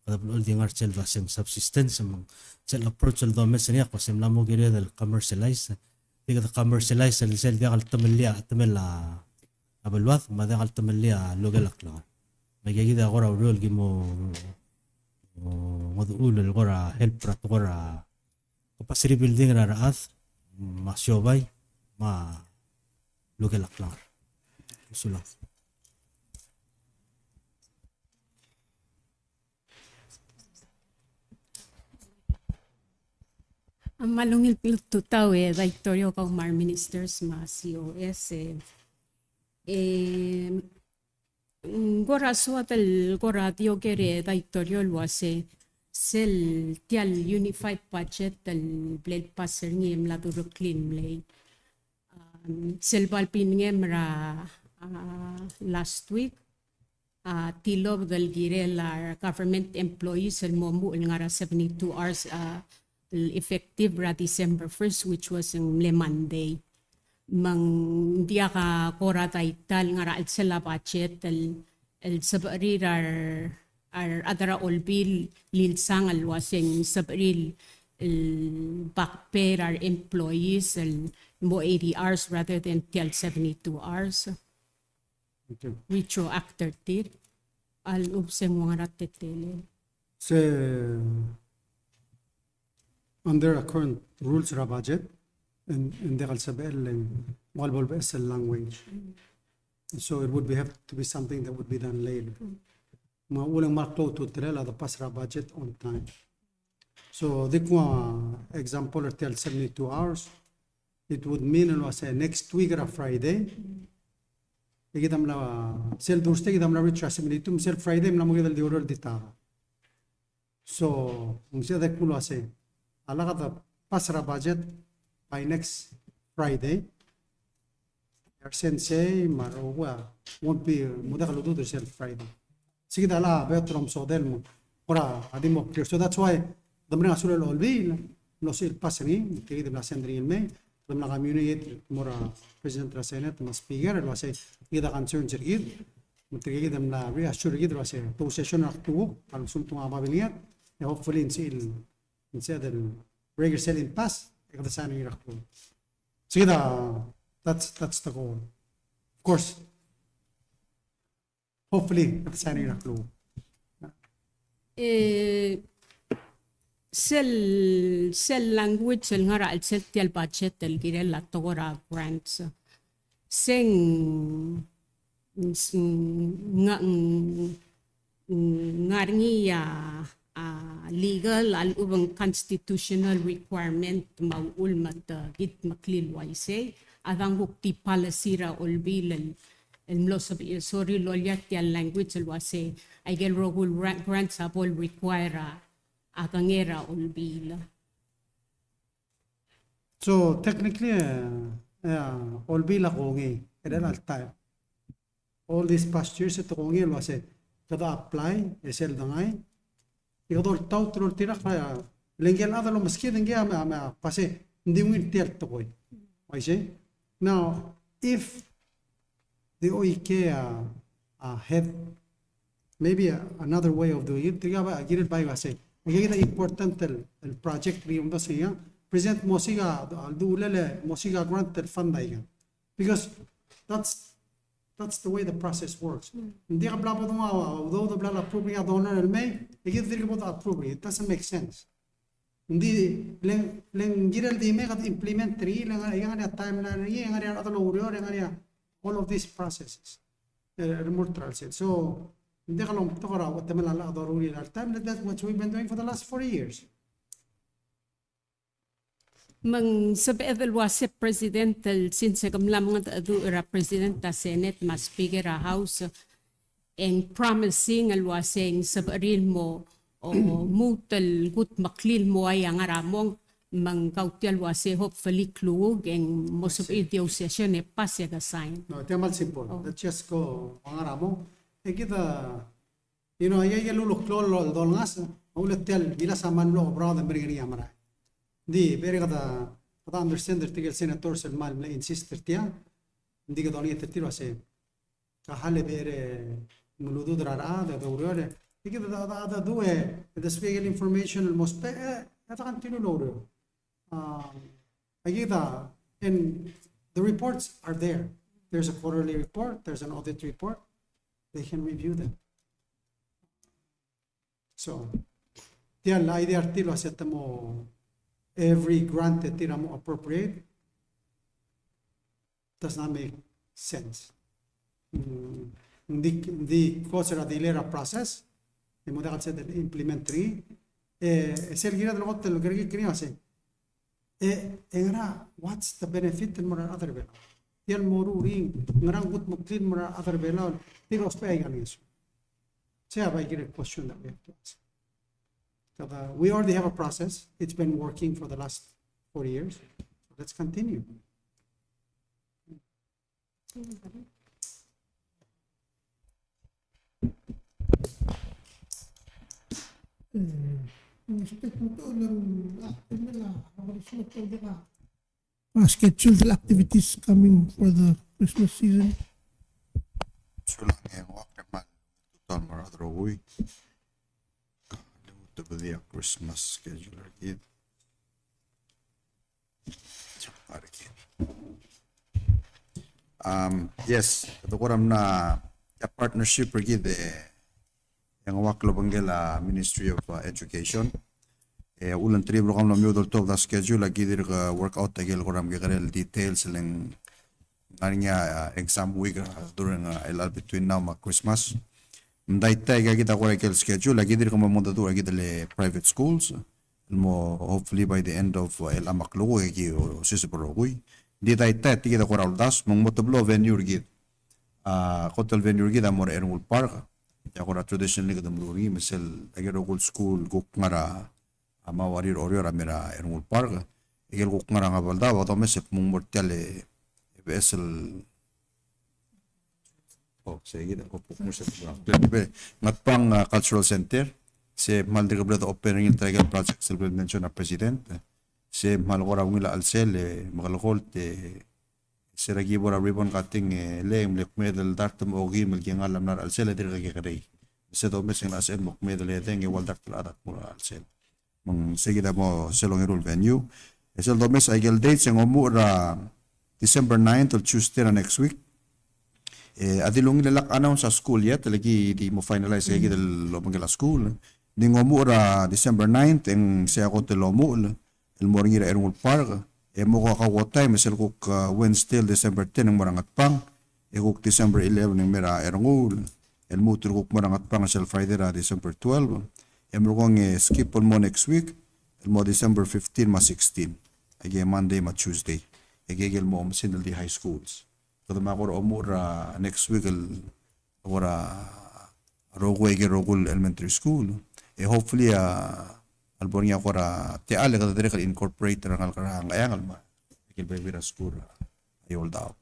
Kede blechoel di ngar er sel uasei ng subsistence, me ng sel approach el domes er ngii a kmo se ng mla mo kired el commercialize. Di kede commercialize er sel diak el temellii a, temel a a beluad, me a diak el temellii a lukel a klengar. Me aika kid a kora ureor el ki mo, mo, mo dechul el kora help er a tekoi er a capacity building er a rechad, me a siobai, me a lukel a klengar. Sulang. Me a ungil tutau e Daitorio kau me a re ministers me a C O S e, e, ng kora soad el kora di oker e Daitorio el uase sel tia el unified budget el bla lepass er ngii e mla dureklii el mlei. Um, sel bo lebengem er a, uh, last week, a tilobed el kirel a re government employees el mo omuchel el ngar er a seventy-two hours, a, el effective er a December first, which was ng mle Monday. Me ng diak a kora data el ngar er a chelsel a budget el, el sebechir a re, a re, a rechad er a Olbiil el ilsang el uase ng sebechir el back pay er a re employees el mo eighty hours rather than tia el seventy-two hours. Okay. Retroactive er tir. A lechub se ng ua ngera a teletelel. Se, under a current rules er a budget, e ng, e ng diak el sebechel el, ng ua bo el beches el language. So it would be, have to be something that would be done later. Me a uchul e ng mla klou a ultutelel a de pass er a budget on time. So, di kuk example er tia el seventy-two hours, it would mean el uase next week er a Friday, e kid a mla, sel Thursday kid a mla reach er a seventy-two, me sel Friday mla mo kid el di oureor el di ta. So, ng sei a di kuk el uase, a lak a de pass er a budget by next Friday, e a re sensei me a rokui a won't be, mo diak el ududel er sel Friday. Sei kid a lak beot el omesodel el mo, kora a di mo clear. So that's why, de mereng a sulel a Olbiil el mlo sebechir el pass er ngii, me tirke kid el mla send er ngii el mei, de mla communicate el mo er a President er a Senate me a Speaker, el uase kid a concerns er kid, me tirke kid el mla reassure er kid el uase, te session er a klukuk, a lsekum te nguu a babilngek, e hopefully ng sei el, ng sei a di el break er sel impasse, e kede sign er ngii er a klukuk. Sei kid a, that's, that's the goal. Of course, hopefully, kede sign er ngii er a klukuk. E, sel, sel language el ngar er a chelsel tia el budget el kirel a tekoi er a grants. Se ng, ng, ng, ng ngar er ngii a, a, legal, a lechub e ng constitutional requirement me a uchul me te kid meklii el uaisei, a dang kuk di policy er a Olbiil el, el mlo sebechir el sorir el loia tia el language el uase, aike el rokui el gra-, grants a bo el require a, a kengei er a Olbiil. So technically, e, e, Olbiil a kongei, er a chelecha el taem. All these past years e te kongei el uase, kede apply, e sel dengai, e kede oltaut el oltirakl, e le ngike el chad el omeskid, ngike a me, a me, a kmo se, ng di ungil tia el tekoi. Uaisei? Now, if the O E K, uh, uh, had maybe a, another way of doing it, tirka a kirel bai uase, aika kid a important el, el project er ngii, ng di se ng, President, mosiik a, a, dulel, mosiik a grant el fund aika. Because that's, that's the way the process works. Mm. Ng diak a bla bo donguu a, a, udoud el bla le approve er ngii a donor el mei, e kid dirk bo de approve er ngii. It doesn't make sense. Ng di le, le ng kirel di mei e kede implement er ngii, le ng ngar er ngii a timeline er ngii, e ng ngar er ngii a rechad el oureor, e ng ngar er ngii a all of these processes. E, e remurt er a chelsel. So, ng diak lomtok er a uchetemel a llach a doruul er a time, that's what we've been doing for the last forty years. Me ng sebeched el uase President el since e ke mla mengedecheduch er a President er a Senate me a Speaker er a House, e ng promising el uase ng sebechir el mo, o, lmuut el kudmeklii el mo uai a ngar er a mong, me ng kau tia el uase hopefully klukuk e ng mo sebechir di ou session e pass e ke sign. No, tia kmal simple. Oh. Let's just go a ngar er a mong. E kid a, you know, aika el ulekloul el dolengasech, a uchul e tia el ngilasech a kmal mlo oberaod e merek er ngii a merael. Ng di, becherei kede, kede understand er tirke el senators el kmal mle insist er tia, ng di kede olengit er tir el uase, ka hal e becherei e ng uldudel er a rechad, e de oureor, e kid a, a, a, a, a, e de spec el information el mo ousbech, e, e de continue el oureor. Um, aika kid a, and the reports are there. There's a quarterly report, there's an audit report. They can review them. So, tia el idea er tir el uase te mo every grant e tir a mo appropriate does not make sense. Mm, ng di, ng di cause er a delay er a process, e mo diak el sebeched el implement er ngii, e, e sel kired el kot el kerekikl er ngii a uase, E, e ngera, what's the benefit el mo er a rechad er a Belau? Tia el mo er ngii, ngera ng kudmeklii el mo er a rechad er a Belau, tir a ousbech aika el ngeso. Sei a bai kid el question that we have to ask. But, uh, we already have a process. It's been working for the last four years. So let's continue. Uh, scheduled activities coming for the Christmas season. Sulang e ng uak e kmal tutau el mo er a rokui. Lmuut el bla di a Christmas schedule er kid. Um, yes, kede kora mla, a partnership er kid e ng uak el obengkel a Ministry of, uh, Education. E, uchul e ng tir a blo el kmo ng mla mo oltobed a schedule, aki dirk work out a ikel kora mekekerei el details el ng ngar er ngii a, uh, exam week, uh, during, uh, el between now me a Christmas. Ng daitai aika kid a kora ikel schedule, aki dirk mo mengedecheduch er kid el private schools, el mo hopefully by the end of, uh, el a me a klukuk e aki osiseb el rokui. Ng di daitai tia kid a kora uldasu, me ng mo teblo venue er kid. A kot el venue er kid a mo er a Ernguul Park. Tia kora traditionally kede meruul er ngii, me sel aike el rokui el school kuk ngar er a a mo er a Oreor a mei er a Ernguul Park. Ikel kuk ngar er a Ngebeldaob, a domes e kmo ng mo er tia el, e beches el, o, sei kid, o, kuk mo er a Ngatpang, uh, Cultural Center. Se kmal dirk bla de open er ngii el tia el project el bla el mention a president. Se kmal kora ungil a chelsel e mekelekolt e se er a ki bo er a ribbon cutting e le ng mle kmeed el dart me a okeim el kingall a mla er a chelsel e dirk kekerei. Se domes e ng locha sebeched el mo kmeed el edei e ng ua el dart el chad a dmu er a chelsel. Me ng sei kid a mo sel ongeru el venue. E sel domes a ikel dates e ng omuchel er a December ninth el Tuesday er a next week. E a di lungil e lak announce a school yet, le ki di mo finalize e kid el obengkel a school. Ng di ng omuchel er a December ninth, e ng sei a kot el omuchel el mo er ngii er a Ernguul Park, e mo ko kauotai me sel kuk, uh, Wednesday el December ten e ng mo er a Ngatpang, e kuk December eleven e ng mei er a Ernguul, el lmuut el kuk mo er a Ngatpang sel Friday er a December twelve, e merekong e skip el mo next week, el mo December fifteen me a sixteen, aike Monday me a Tuesday, aike el mo oumesingd el di high schools. Kede mo kora omuchel er a next week el kora rokui, aike el rokui el elementary school. E hopefully, a, a lebo er ngii a kora techall e kede dirrek el incorporate er a rengalek er a Ngcheangel me aike el bebil er a skuul er a Eouldaob.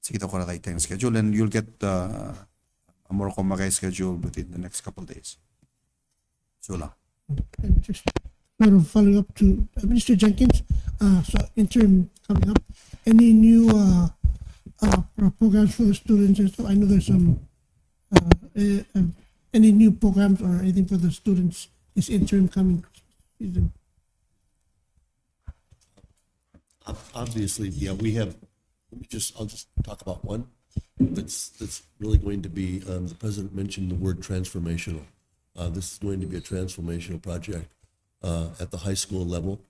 Sei kid a kora daitai el schedule, and you'll get, uh, a more komakai schedule within the next couple days. Sulang. And just sort of following up to, uh, Minister Jenkins, uh, so interim coming up, any new, uh, uh, pro-, programs for the students and stuff? I know there's some, uh, uh, uh, any new programs or anything for the students this interim coming season? Ob-, obviously, yeah, we have, let me just, I'll just talk about one that's, that's really going to be, um, the president mentioned the word transformational. Uh, this is going to be a transformational project, uh, at the high school level.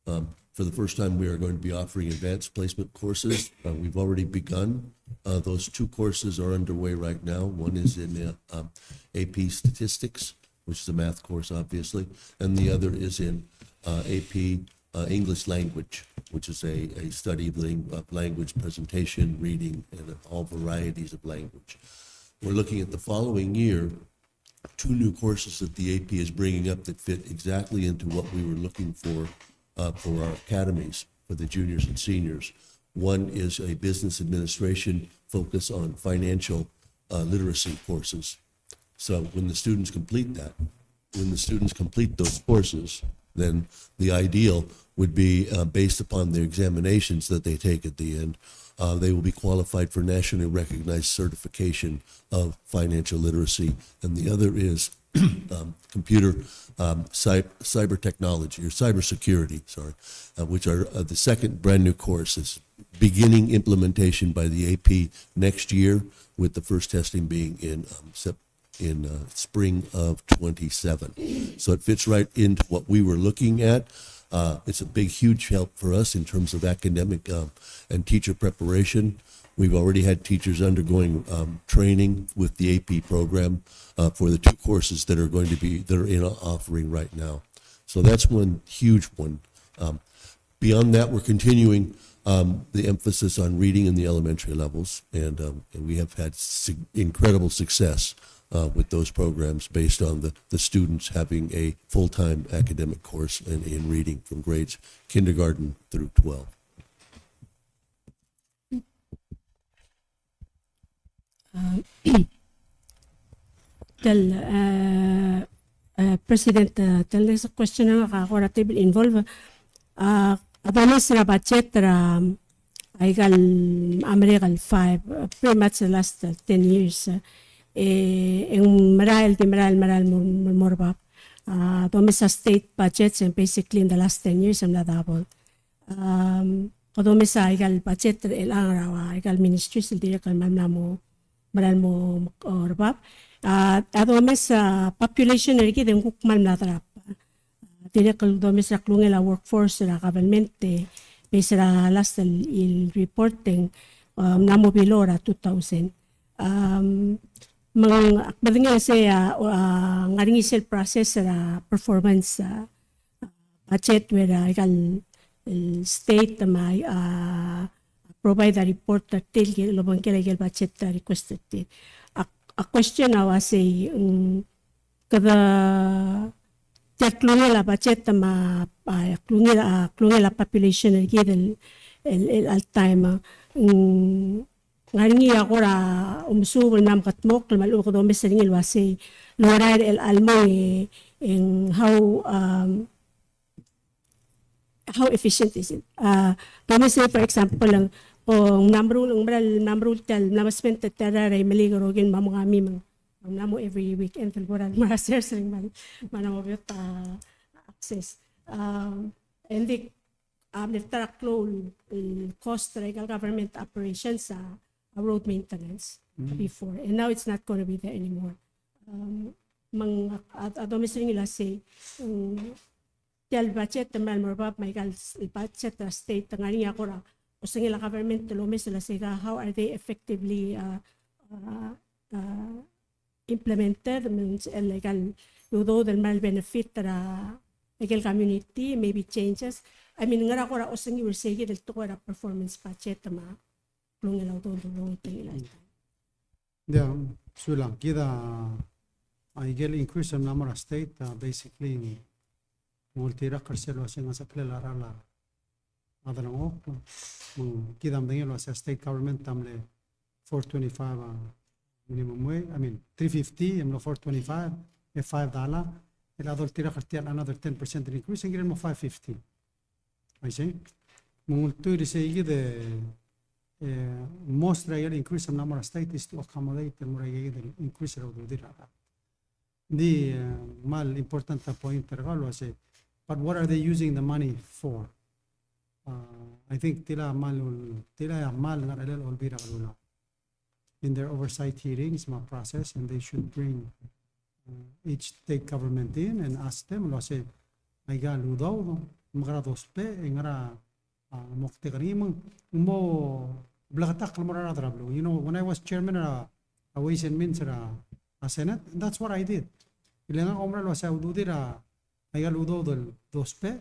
Um, for the first time, we are going to be offering advanced placement courses. Uh, we've already begun. Uh, those two courses are underway right now. One is in, uh, um, A P Statistics, which is a math course, obviously, and the other is in, uh, A P, uh, English Language, which is a, a study of, ling- of language presentation, reading, and all varieties of language. We're looking at the following year, two new courses that the A P is bringing up that fit exactly into what we were looking for, uh, for our academies, for the juniors and seniors. One is a business administration focus on financial, uh, literacy courses. So when the students complete that, when the students complete those courses, then the ideal would be, uh, based upon their examinations that they take at the end, uh, they will be qualified for nationally recognized certification of financial literacy. And the other is, um, computer, um, cy- cyber technology or cybersecurity, sorry, uh, which are, uh, the second brand new course is beginning implementation by the A P next year, with the first testing being in, um, Sep- in, uh, spring of twenty-seven. So it fits right into what we were looking at. Uh, it's a big, huge help for us in terms of academic, um, and teacher preparation. We've already had teachers undergoing, um, training with the A P program, uh, for the two courses that are going to be, that are in offering right now. So that's one huge one. Um, beyond that, we're continuing um, the emphasis on reading in the elementary levels, and, um, and we have had sig- incredible success uh, with those programs based on the, the students having a full-time academic course in, in reading from grades kindergarten through twelve. Uh, tel, uh, uh, President, uh, tel next question a kora table involve. Uh, a domes er a budget er a, um, aika el, a merek el five, uh, pretty much the last, uh, ten years. Uh, e ng merael, di merael, merael mo, mo, mo er bab. Uh, domes a state budget, and basically in the last ten years, ng mla double. Um, kede omes a ikal budget er chelechang er a ikal ministries el dirrek el kmal mla mo, mla mo, o, er bab. A, a domes a population er kid e ng kuk kmal mla drop. A, dirrek el domes er a klungel a workforce er a government, e, based er a last el, el report e ng, um, mla mo below er a two thousand. Um, me ng, ak medengei el sei a, a, ngar er ngii sel process er a performance, a, budget er a ikal, el state me a, a, provide a report er tir el obengkel a ikal budget a request er tir. A, a question a uasei, mm, kede tia el klungel a budget me a, a, klungel a, klungel a population er kid el, el, el all time, mm, ngar er ngii a kora omesuub el mla mekedmokl me a lechub e kede omes er ngii el uasei, lorael er chelechang e, e ng how, um, how efficient is it? Uh, domes er ngii, for example, ng, o, ng mla meruul, ng mla meruul tia el, mla mo spend tia el rechad er a Imeliik el rokir me a mo ngar er ngii me ng mla mo every weekend el bo er a, mo er a sers er ngii me a, me a mo beot a access. Um, and the a mle ta er a klou el, el cost er a ikal government operations a, a road maintenance before. And now it's not gonna be there anymore. Um, me ng a, a, a domes er ngii el uasei, mm, tia el budget el mla mo er bab me a ikal s-, el budget er a state, ng ngar er ngii a kora osengel a government el omes el uasei ka, how are they effectively, uh, uh, uh, implemented, me ng sel ikal udoud el mla el benefit er a ikel community, maybe changes. I mean, ngera kora osengiu er sei kid el tekoi er a performance budget me a klungel a udoud el rokui el taem. Yeah, sulang, kid a, a ikel increase el mla mo er a state, a, basically, ng ultirakl er sel uasei ng ngeseklel a ralm a delengchokl, me ng kid a medengei el uasei a state government a mle four twenty-five a minimum wage, I mean, three fifty, e mlo four twenty-five, e five dollar, e a doltirakl er tia el another ten percent increase, e ng kirel mo five fifty. Aisei, me ng ultuil er sei kid e, e, most er a ikel increase el mla mo er a state is to accommodate el mo er a ikel increase er a ududir a ralm. Di, eh, kmal important a point er kau el uasei, but what are they using the money for? Uh, I think tia el kmal, tia el kmal ngar er a Olbiil er a Kelulau. In their oversight hearings me a process, and they should bring, uh, each state government in and ask them el uasei, aika el udoud, mekera dousbech, e ngera a moktek er ngii me ng mo bleketakl el mo er a rechad er a beluu. You know, when I was chairman er a, a Ways and Means er a, a Senate, that's what I did. Ile ngak a oumera el uasei a ududir a, aika el udoud el dousbech,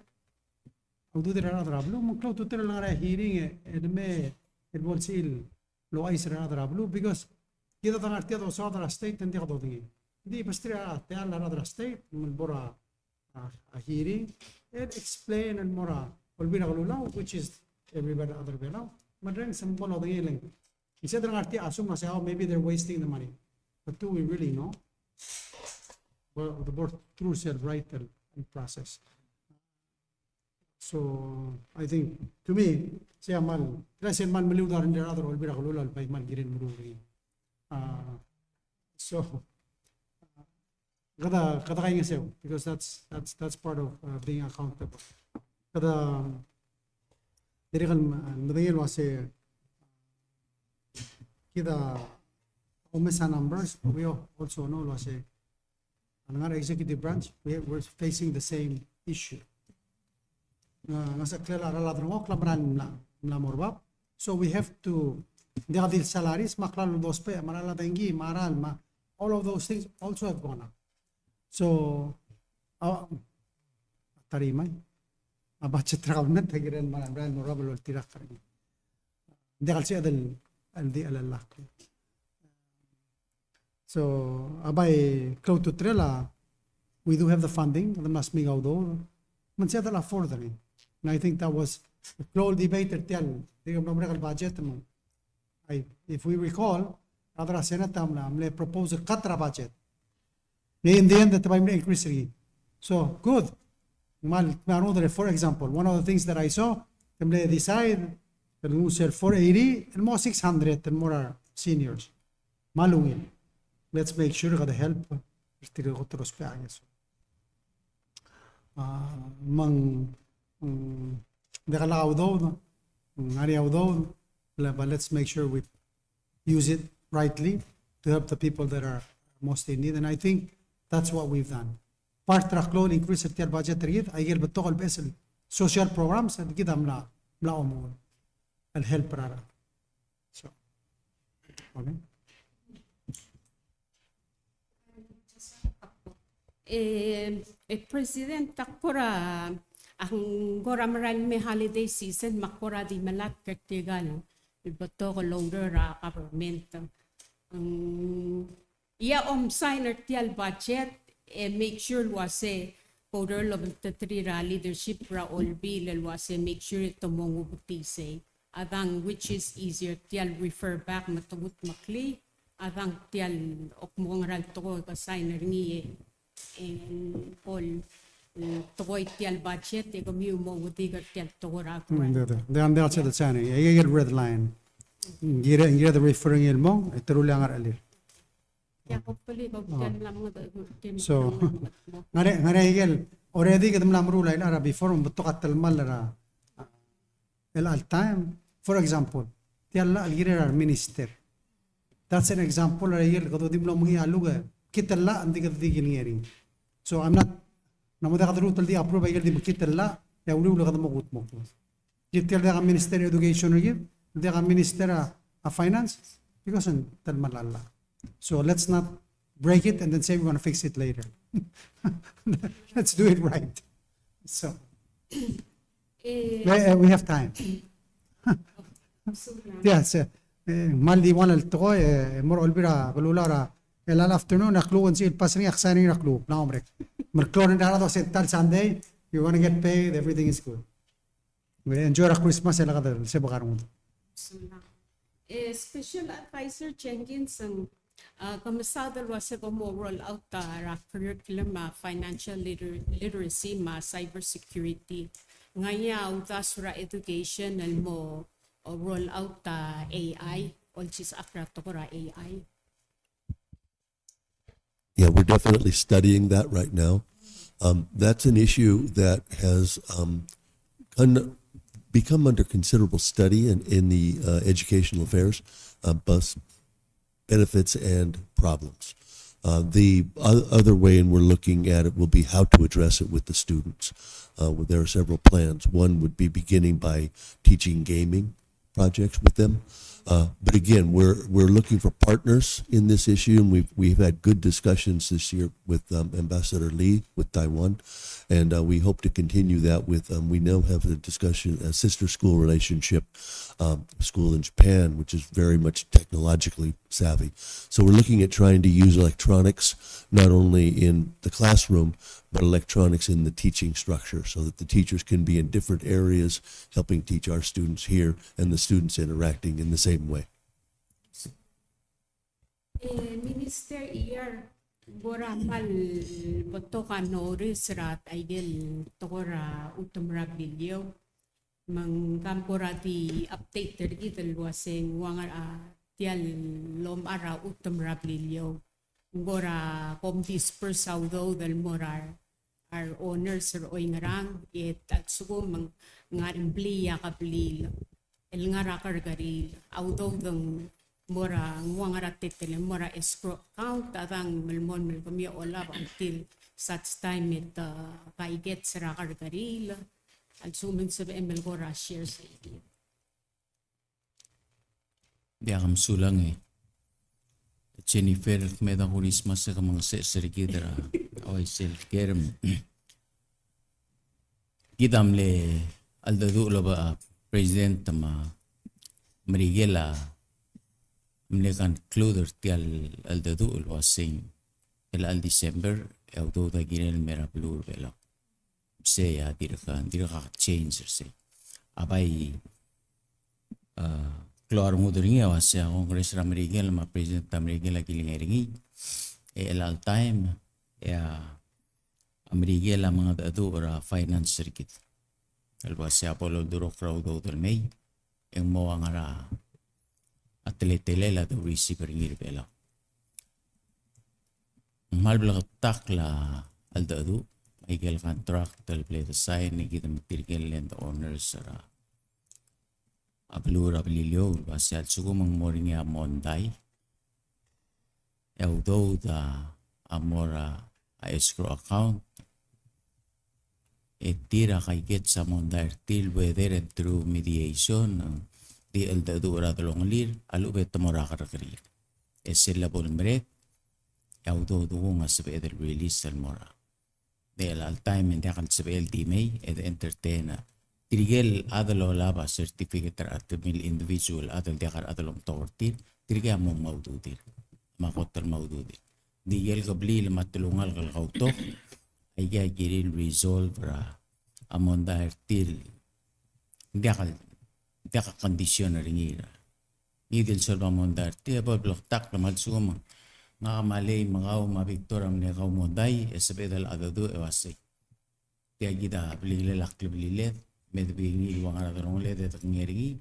a ududir a rechad er a beluu, me ng klou a ultutelel el ngar er a hearing e, e de me, e de bo lsebechir el ouchais er a rechad er a beluu, because kid a dengar er tia el dosaod er a state e ng diak dodengei. Ng di besterir a techall a rechad er a state, me bo er a a, a hearing, el explain el mo er a Olbiil er a Kelulau, which is everybody other Belau. Me a reng se ng bo lodengei el ng. Instead el ngar er tia el assume el uasei, oh, maybe they're wasting the money. But do we really know? Well, the board through sel right el, el process. So, I think, to me, sei a kmal, tia sei a kmal meliuid a rengrir a rechad er a Olbiil er a Kelulau el bai kmal kirir el meruul er ngii. Uh, so, Kede, kede kaingeseu, because that's, that's, that's part of, uh, being accountable. Kede, dirrek el, uh, medengei el uasei, kid a omes a numbers, we al-, also know el uasei, a lengar er a executive branch, we, we're facing the same issue. Ng, ng ngeseklel a ralm a delengchokl a mera el mla, mla mo er bab. So we have to, ng diak di el salaries, me a klalo el dousbech, me a ralm a dengki, me a ralm, me a, all of those things also have gone up. So, a, tari mai. a budget er a government a kirel el merael el mo er a bab el oltirakl er ngii. Ng diak el sebeched el di chelellakl. So, a bai klou a ultutelel a, we do have the funding, a mla smiik a udoud, me ng sebeched el afford er ngii. And I think that was a klou el debate er tia el, di ke mlo merek el budget, me I, if we recall, a rechad er a Senate a mla, mle propose el cut er a budget. Ngii in the end, te bai mle increase er ngii. So, good. Kmal, kmal rudre, for example, one of the things that I saw, te mle decide, el nguu sel four eighty, el mo six hundred, el mo er a seniors. Kmal ungil. Let's make sure kede help er tirke el kot el ousbech a ngeso. A, me ng, mm, diak el a udoud, ng ngar er ngii a udoud, le, but let's make sure we use it rightly to help the people that are most in need. And I think that's what we've done. Part er a klou el increase er tia el budget er kid, a ikel betok el beches el social programs, el kid a mla, mla omuchel el help er a rechad. So, okay. E, e President, ak kora, ak kora merael el mei holiday season, me ak kora di melatk er tirka el betok el oureor er a government. Mm, ia om sign er tia el budget, e make sure el uase, oureor el obengterir a leadership er a Olbiil el uase make sure te mo ngubetii sei. A dang which is easier, tia el refer back me te kudmeklii, a dang tia el ok mo ngera el tekoi ke sign er ngii e, e ng kol, e, tekoi tia el budget, e kemiu mo udik er tia el tekoi er a grant. Ng di, ng di, ng di a sel sign er ngii, e, e, red line. Ng kirel, ng kirel refer er ngii el mong, e te rullii a ngerechelir. So, ngar er ngii, ngar er ngii a ikel, already kede mla meruul a, er a before, me betok a telemall er a, el all time. For example, tia el llach el kirel a re minister. That's an example er a ikel kede di mlo mengiil a luk e, kid el llach, ng di kede di kilengei er ngii. So, I'm not, ng mo diak kede lmuut el di approve a ikel di mekngit el llach, e a uriul e kede mo kudmokl. Kid tia el diak a Minister Education er kid, diak a Minister a, a Finance, because ng telemall a llach. So let's not break it and then say we're gonna fix it later. Let's do it right. So, eh, we, eh, we have time. Yes, eh, eh, kmal di ua el tekoi, eh, mo er a Olbiil er a Kelulau er a, el all afternoon, a kluk e ng sel pass er ngii, ak sign er ngii er a kluk, ng mla merek. Me a klou er a rechad a se ta el Sunday, you wanna get paid, everything is good. Enjoy er a Christmas e lak de sebechek a rengud. E, Special Advisor Jenkins, ng, a, ke mesaod el uase kom mo roll out, a, er a curriculum, a, financial liter-, literacy me a cyber security. Ngii a uldasu er a education el mo, o, roll out, a, A I, olsisechakl er a tekoi er a A I. Yeah, we're definitely studying that right now. Um, that's an issue that has, um, un-, become under considerable study in, in the, uh, educational affairs, uh, bus benefits and problems. Uh, the o-, other way, and we're looking at it, will be how to address it with the students. Uh, there are several plans. One would be beginning by teaching gaming projects with them. Uh, but again, we're, we're looking for partners in this issue, and we've, we've had good discussions this year with, um, Ambassador Lee with Taiwan, and, uh, we hope to continue that with, um, we now have a discussion, a sister school relationship, um, school in Japan, which is very much technologically savvy. So we're looking at trying to use electronics not only in the classroom, but electronics in the teaching structure so that the teachers can be in different areas helping teach our students here and the students interacting in the same way. E, Minister Iyar, ng kora kmal betok a notice er a ikel tekoi er a chutem er a Beliliou. Me ng kmal kora di update er kid el uase ng ua ngera, a, tia el omechar a chutem er a Beliliou. Ng kora kom disperse a udoud el mo er a re owners er oingerang, e a lsekum ng ngar er ngii a kebliil el ngar er a kerrekeriil, a udoud ng mo er a, ng ua ngera a teletelel, mo er a escrow account, a dang melemolem el kemiu a olab until such time e te kaikets er a kerrekeriil, a lsekum ng sebechem el kora share er kid. Diak, mesulang e Jennifer, el kmeed a Christmas e ke mengesecher er kid er a, oi, sel kerem. Kid a mle cheldecheduch el oba, a, President me a Merikel a mle conclude er tia el cheldecheduch el uasei er chelecha el December e a udoud a kirel el mei er a beluu er a Belau. Sei a dirk, dirk change er sei. A bai, a, klou a rengud er ngii a uasei a Congress er a Merikel me a President er a Merikel a kilengei er ngii. E chelecha el taem e a a Merikel a mengedecheduch er a finance er kid el uasei a bo loldurokl er a udoud el mei e ng mo ua ngar er a teletelel a de receive er ngii er a Belau. Ng kmal bleketakl a cheldecheduch, aike el contract el bla de sign e kid me tirke el land owners er a a beluu er a Beliliou el uasei a lsekum ng mo er ngii a mondai, e a udoud a mo er a escrow account, e tir a kaikets a mondai er tir el whether and through mediation, ng di cheldecheduch er a delongelir, a lechub e te mo er a kerrekeriil. E sel lebo el merek, e a udoud a kuk a sebeched el release el mo er a Di chelecha el taem e ng diak el sebechel di mei, e de entertain a tirke el chad el olab a certificate er a, te mle individual chad el diak el chad el omtok er tir, tirke a mo mo ududir. Me a kot el mo ududir. Di ikel kebliil me a telungalek el kautok, aike a kirir el resolve er a, a mondai er tir. Ng diak el, diak a condition er ngii er a Ngii di el solab a mondai er tir, e bo el bleketakl me a lsekum ngak me a lei me kau me a Victor a mle kau mondai, e sebeched el cheldecheduch e uasei. Tia kid a blilikel a klebliled, me de bai ngii el ua ngar er a delongeled e de kengei er ngii.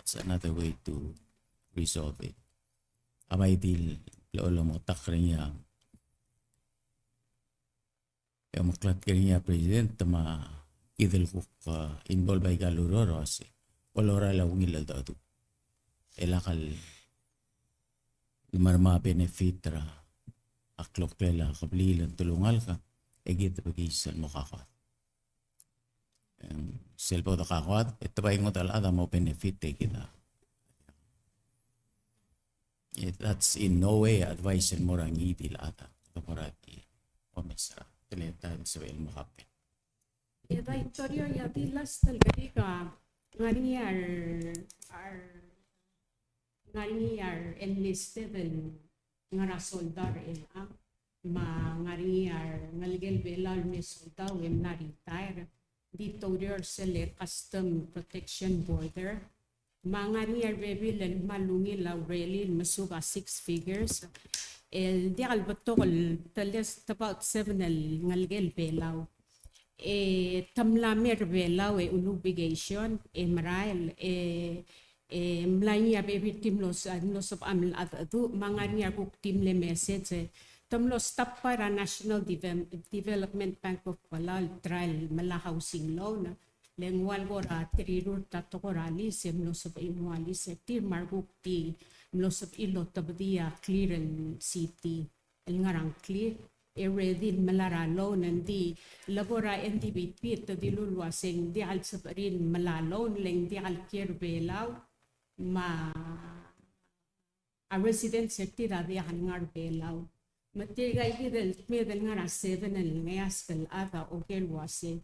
It's another way to resolve it. A bai di el, el omotakl er ngii a E omeklatk er ngii a President me kid el kuk, a, involve aika el ureor el uasei bo lorael a ungil el cheldecheduch. E lak el mera me a benefit er a kloklel a kebliil el telungalek, e kid a bekiis el mo kakoad. Sel bo de kakoad, e te bai ngodech el chad a mo benefit e kid a. E that's in no way advice el mo er a ngii di el chad a, el mo er a di omes er a teletael el sebechel el mo happen. E Vitoriano, a di last el kerik a ngar er ngii a re, a re, ngar er ngii a re enlisted el ngar er a soldau er chelechang, me a ngar er ngii a re ngelekel Belau el me soldau e mla retire, di toureor er sel Custom Protection Border, me a ngar er ngii a rebebil el kmal ungil a ureli el mesuub a six figures, el diak el betok el, te less about seven el ngelekel Belau. E te mla mei er Belau e ulubication, e merael, e, e mla ngii a bebil el di mlo s-, mlo sebecham el cheldecheduch, me a ngar er ngii a kuk di mle message, e te mlo stop by er a National Devel-, Development Bank of Palau el try el melai a housing loan, le ng ua el kora terirurt a tekoi er a lease, e mlo sebechir el nguu a lease er tir, me a rekuk di mlo sebechir el otebedii a clear el city el ngar er a ngklir, e ready el melai er a loan, ng di le bo er a N D B P te dilu el uasei ng diak el sebechir el melai a loan, le ng diak el kiei er Belau, me a residents er tir a diak el ngar er Belau. Me tirka kid el kmeed el ngar er a seven el ngeasek el chad a oker el uasei,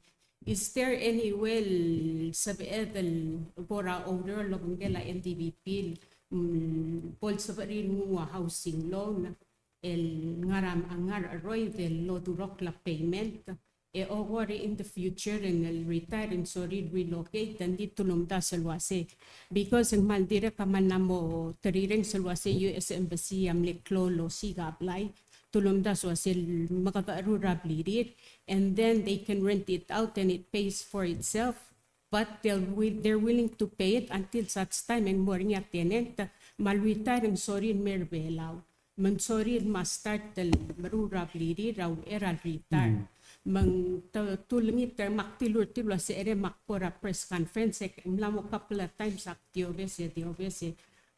is there any way el sebeched el kora oureor el obengkel a N D B P el, mm, bo lsebechir el nguu a housing loan el ngar er a, ngar er a cheroid el lodurokl a payment, e okor in the future e ng retire e ng sorir el relocate, e ng di tulemdasu el uasei. Because ng kmal dirrek a kmal mla mo terirenges el uasei U S Embassy a mle klou el osiik a blai. Tulemdasu el uasei el mekedecherur a blirir, and then they can rent it out and it pays for itself. But they'll wi-, they're willing to pay it until such time e ng mo er ngii a tenant, me a lretire e ng sorir el mei er Belau. Me ng sorir me a start el meruul er a blirir er a uchei er a lretire. Mm. Me ng te-, te ulengit er ngak, te dilu er tir el uasei e ngak a kbo er a press conference, e ng mla mo couple of times ak diobes e diobes e,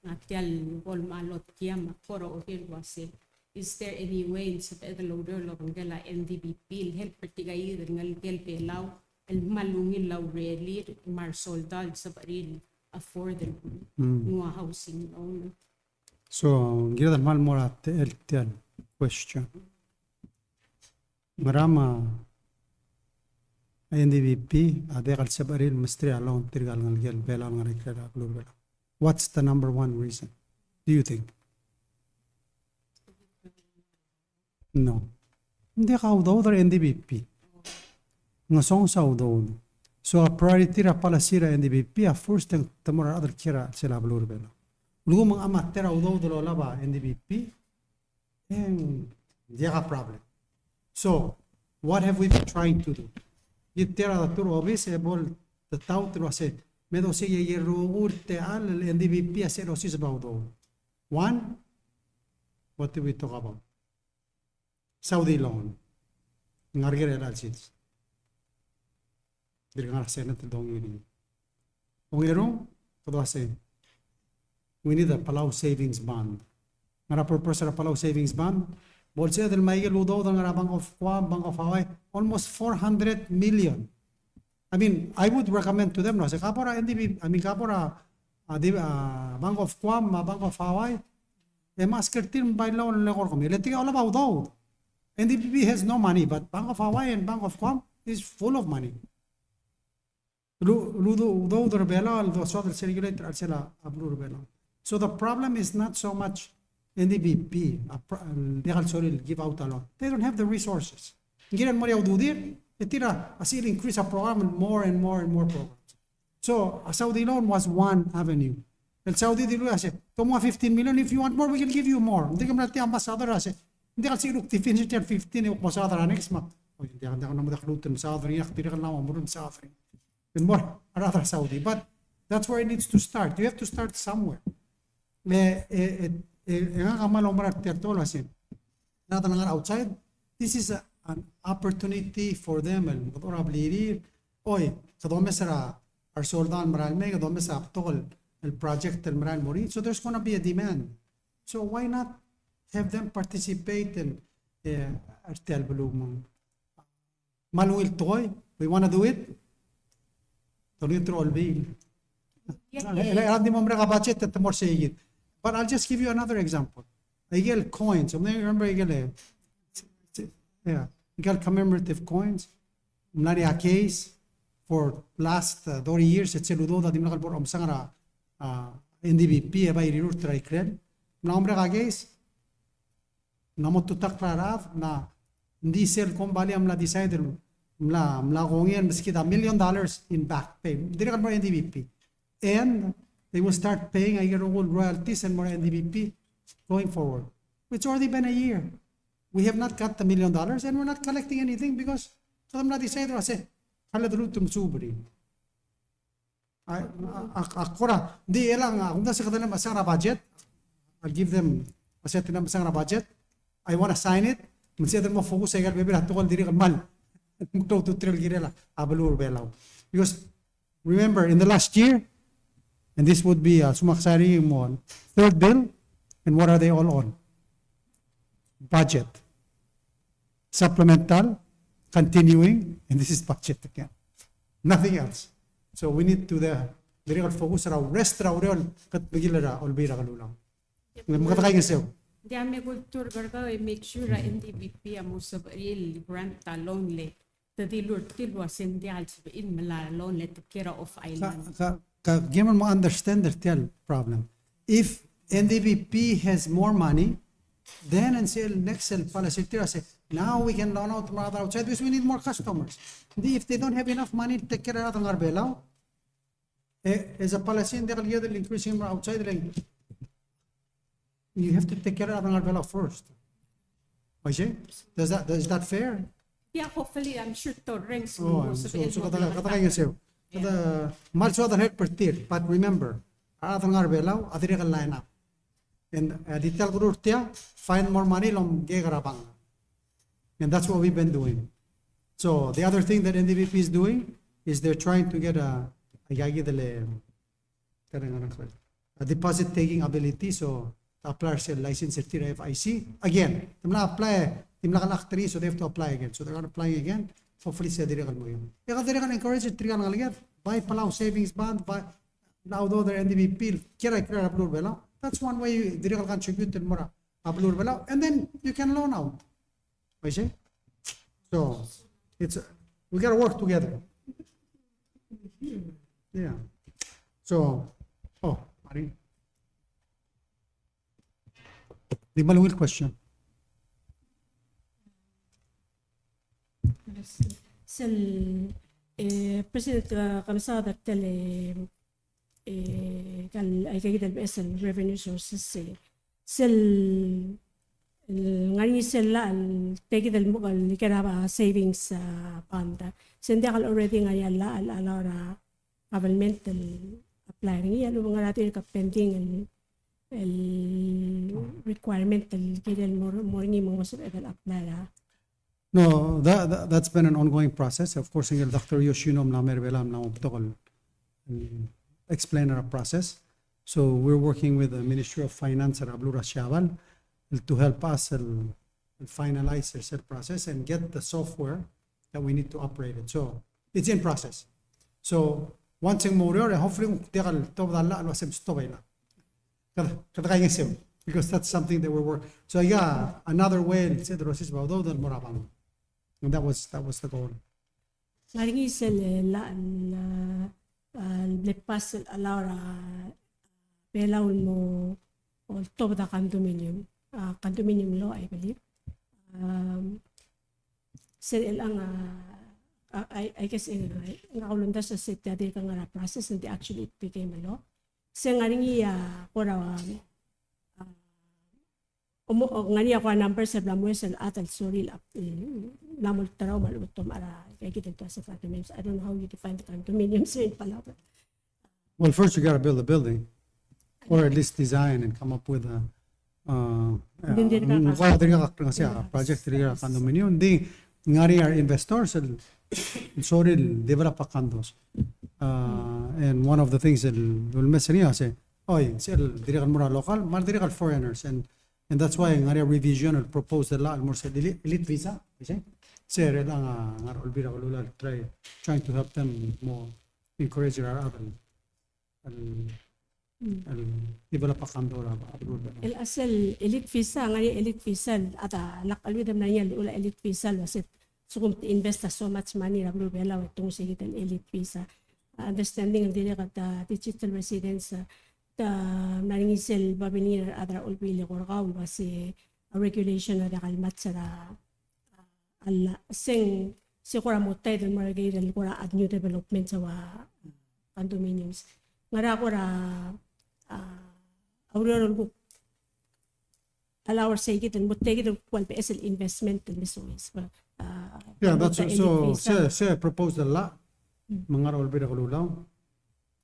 a tia el bo el mla lotkii me ak kora oker el uasei, is there any way el sebeched el oureor el obengkel a N D B P el help er tirka kid el ngelekel Belau el kmal ungil a urerir me a resoldau el sebechir el afford el, mm, nguu a housing loan? So, ng kired el kmal mo er a techel tia el question. Ngera me a a N D B P a diak el sebechir el mesterir a loan er tirka el ngelekel Belau el ngar er a ikrel a beluu er a Belau? What's the number one reason, do you think? No. Ng diak a udoud er a N D B P. Ng ngesonges a udoud. So a priority er a policy er a N D B P a first e ng te mo er a rechad el kiei er a chelsel a beluu er a Belau. Ulekum ng amateur a udoud el olab a N D B P, e ng diak a problem. So, what have we been trying to do? Kid tia er a detuu er a obis e bo el taut el uase, me dosiik a ikel rokui el techall el N D B P a sel osiseb a udoud. One, what did we talk about? Saudi loan. Ngar er ngii er chelecha el sils. Dirk ngar er a Senate el dongiil er ngii. Ongerung, kede uase, we need a Palau savings bond. Ngar er a purpose er a Palau savings bond, bo el sebeched el mei a ikel udoud el ngar er a Bank of Guam, Bank of Hawaii, almost four hundred million. I mean, I would recommend to them, no, se ka bo er a N D B, I mean, ka bo er a, a, di-, a, Bank of Guam, a Bank of Hawaii, e meskid er tir me bai loan el eko er kemiu. Le tirka a olab a udoud. N D B P has no money, but Bank of Hawaii and Bank of Guam is full of money. Lu, lu du, udoud er a Belau el dosoad el circulate er a chelsel a beluu er a Belau. So the problem is not so much N D B P, a pro-, el diak el sorir el give out a loan. They don't have the resources. Ng kirel el mo er a ududir, e tir a sel increase a program, more and more and more programs. So a Saudi loan was one avenue. El Saudi di el uase, te mo ua fifteen million, if you want more, we can give you more. Ng di kemla tia ambassador a se, ng di kal sel kuk definition er a fifteen, e kuk mo saod er a next month. Oi, ng di, ng di kal mo diak lmuut el saod er ngii, ak dirrek el mla mo meruul el saod er ngii. And more, a rechad er a Saudi. But that's where it needs to start. You have to start somewhere. E, e, e, e, e ngak a kmal oumera er tia el tekoi el uase, a rechad el ngar er a outside, this is a, an opportunity for them el kede oba blirir. Oi, kede omes er a, a resoldau el merael mei, kede omes er a betok el, el project el merael el mo er ngii. So there's gonna be a demand. So why not have them participate in, eh, er tia el beluu me ng kmal ungil tekoi, we wanna do it. Te olengit er a Olbiil. Yeah. E, e, e, ng di mo merek a budget e te mo er seikid. But I'll just give you another example. Aike el coins, remember aike el, yeah, aike el commemorative coins. Ng mla er ngii a case for last, uh, thirty years, e sel udoud a dimlak el bo er a omsang er a, uh, N D B P, e bai rirurt er a ikrel. Ng mla merek a case, ng mla mo tutakl er a rechad, ng di sel kombalii a mla decide el mla, mla kongei el meskid a million dollars in back pay. Dirrek el mo er a N D B P. And they will start paying aike el rokui el royalties el mo er a N D B P going forward. It's already been a year. We have not got the million dollars and we're not collecting anything because kede mla decide el uase, kede lmuut el mesuub er ngii. A, a, a, a kora, ng di el, a, a kumdasu e kede mla mechesang er a budget. I'll give them, a se te mla mechesang er a budget. I wanna sign it. Me ng sebeched el mo focus aike el bebil a tekoi el dirrek el kmal klou a ultutelel el kirel a beluu er a Belau. Because remember, in the last year, and this would be, uh, sumak sari mo third bill, and what are they all on? Budget. Supplemental, continuing, and this is budget again. Nothing else. So we need to the, dirrek el focus er a rest er a ureor el kutmeklii er a Olbiil er a Kelulau. Yep. Me kede kaingeseu. Ng di a me kultur er kau e make sure a N D B P a mo sebechir el grant a loan le te dilu er tir el uase ng diak el sebechir el melai a loan le te kiei er a off island. Ka, ka, ka, kemam mo understand er tia el problem. If N D B P has more money, then ng sel next el policy er tir a se, now we can loan out more outside because we need more customers. Ng di if they don't have enough money to take care er a rechad el ngar er a Belau, e, as a policy, ng diak el kired el increasing outside, like, you have to take care er a rechad el ngar er a Belau first. Oisei? Does that, is that fair? Yeah, hopefully, I'm sure Torrens. Oh, so, so kede, kede kaingeseu. Yeah. Kede, kmal soad el help er tir, but remember, a rechad el ngar er a Belau a dirrek el line up. And, uh, di tia el kuruul er tia, find more money el omkeek er a bank. And that's what we've been doing. So the other thing that N D B P is doing is they're trying to get a, a, a deposit taking ability, so te apply er sel license er tir er a F I C. Again, te mla apply, te mla act er ngii, so they have to apply again. So they're gonna apply again. Hopefully, se dirrek el mo er ngii. E kede dirrek el encourage er tirka el ngeleked, bai Palau savings bond, bai a udoud er a N D B P, kiei er a, kiei er a beluu er a Belau. That's one way you direct contribute el mo er a beluu er a Belau. And then you can loan out. I see? So, it's, We gotta work together. Yeah. So, oh, Marie. Di kmal ungil question. Sel, eh, President, eh, ke mesaod er tia el, eh, kal, aika kid el beches el revenue sources, eh, sel, el ngar er ngii sel llach el tia kid el mo, el ker a savings, ah, bond. Se ng diak el already ngar er ngii a llach el allow er a government el apply er ngii, a lechub e ng ngar er ngii a dirk pending el, el requirement el kirel mo er, mo er ngii me ng mo sebeched el apply er a. No, that, that, that's been an ongoing process. Of course, ngii el Doctor Yoshino a mla mer a Belau a mla mo betok el, el explain er a process. So we're working with the Ministry of Finance er a beluu er a Siabal to help us el, el finalize er sel process and get the software that we need to operate it. So it's in process. So once e ng mo oureor, e hopefully ng diak el tobed a llach el uase mstop a llach. Kede, kede kaingeseu, because that's something that we're work-, so yeah, another way, el se de rosis ba udoud el mo er a bank. And that was, that was the goal. Ngar er ngii sel, eh, llach, eh, el mle pass el allow er a Belau el mo, oltobed a condominium, ah, condominium law, I believe. Um, sel chelechang, ah, I, I guess, eh, ngak a ulemdasu se tia dirk ngar er a process and actually it became a law. Se ng ngar er ngii a, kora, ah, omo, o, ng ngar er ngii a kora numbers el bla mo er sel chad el sorir el, mm, mla mo olterau me a lechub e te omechar a, aika kid el dua se condominiums. I don't know how you define the condominiums in Palau, but Well, first you gotta build a building, or at least design and come up with a, uh, Ng di dirkak a, ng di dirkak a, ng di dirkak a project, dirkak a condominium. Ng di ngar er ngii a investors el, el sorir el develop a condos. Uh, and one of the things el, el ulemes er ngii a se, oi, sel dirrek el mo er a local, me a dirrek el foreigners. And, and that's why ng ngar er ngii a revision el proposed el llach el mo er sel elite, elite visa, you see? Se er chelechang a ngar er a Olbiil er a Kelulau el try, trying to help them more encourage er a rechad el, el, el develop a condo er a, a beluu er a. El, a sel elite visa, ng ngar er ngii a elite visa, a ta lak el uid e mla er ngii a llechul a elite visa el uase te lsekum te invest a so much money er a beluu er a Belau e te nguu se kid el elite visa. A understanding el dirrek a ta digital residence, a ta mla er ngii sel babilngir a rechad er a Olbiil e kora kau el uase a regulation a diak el match er a a llach, se ng, se kora mo tied el mo er a, el kora add new developments a ua condominiums. Ngera kora, a, a ureor el kuk allow er sei kid el mo tia kid el kuk ua el beches el investment el mesoes. But, a, yeah, that's so, se, se proposed el llach, me ng ngar er a Olbiil er a Kelulau.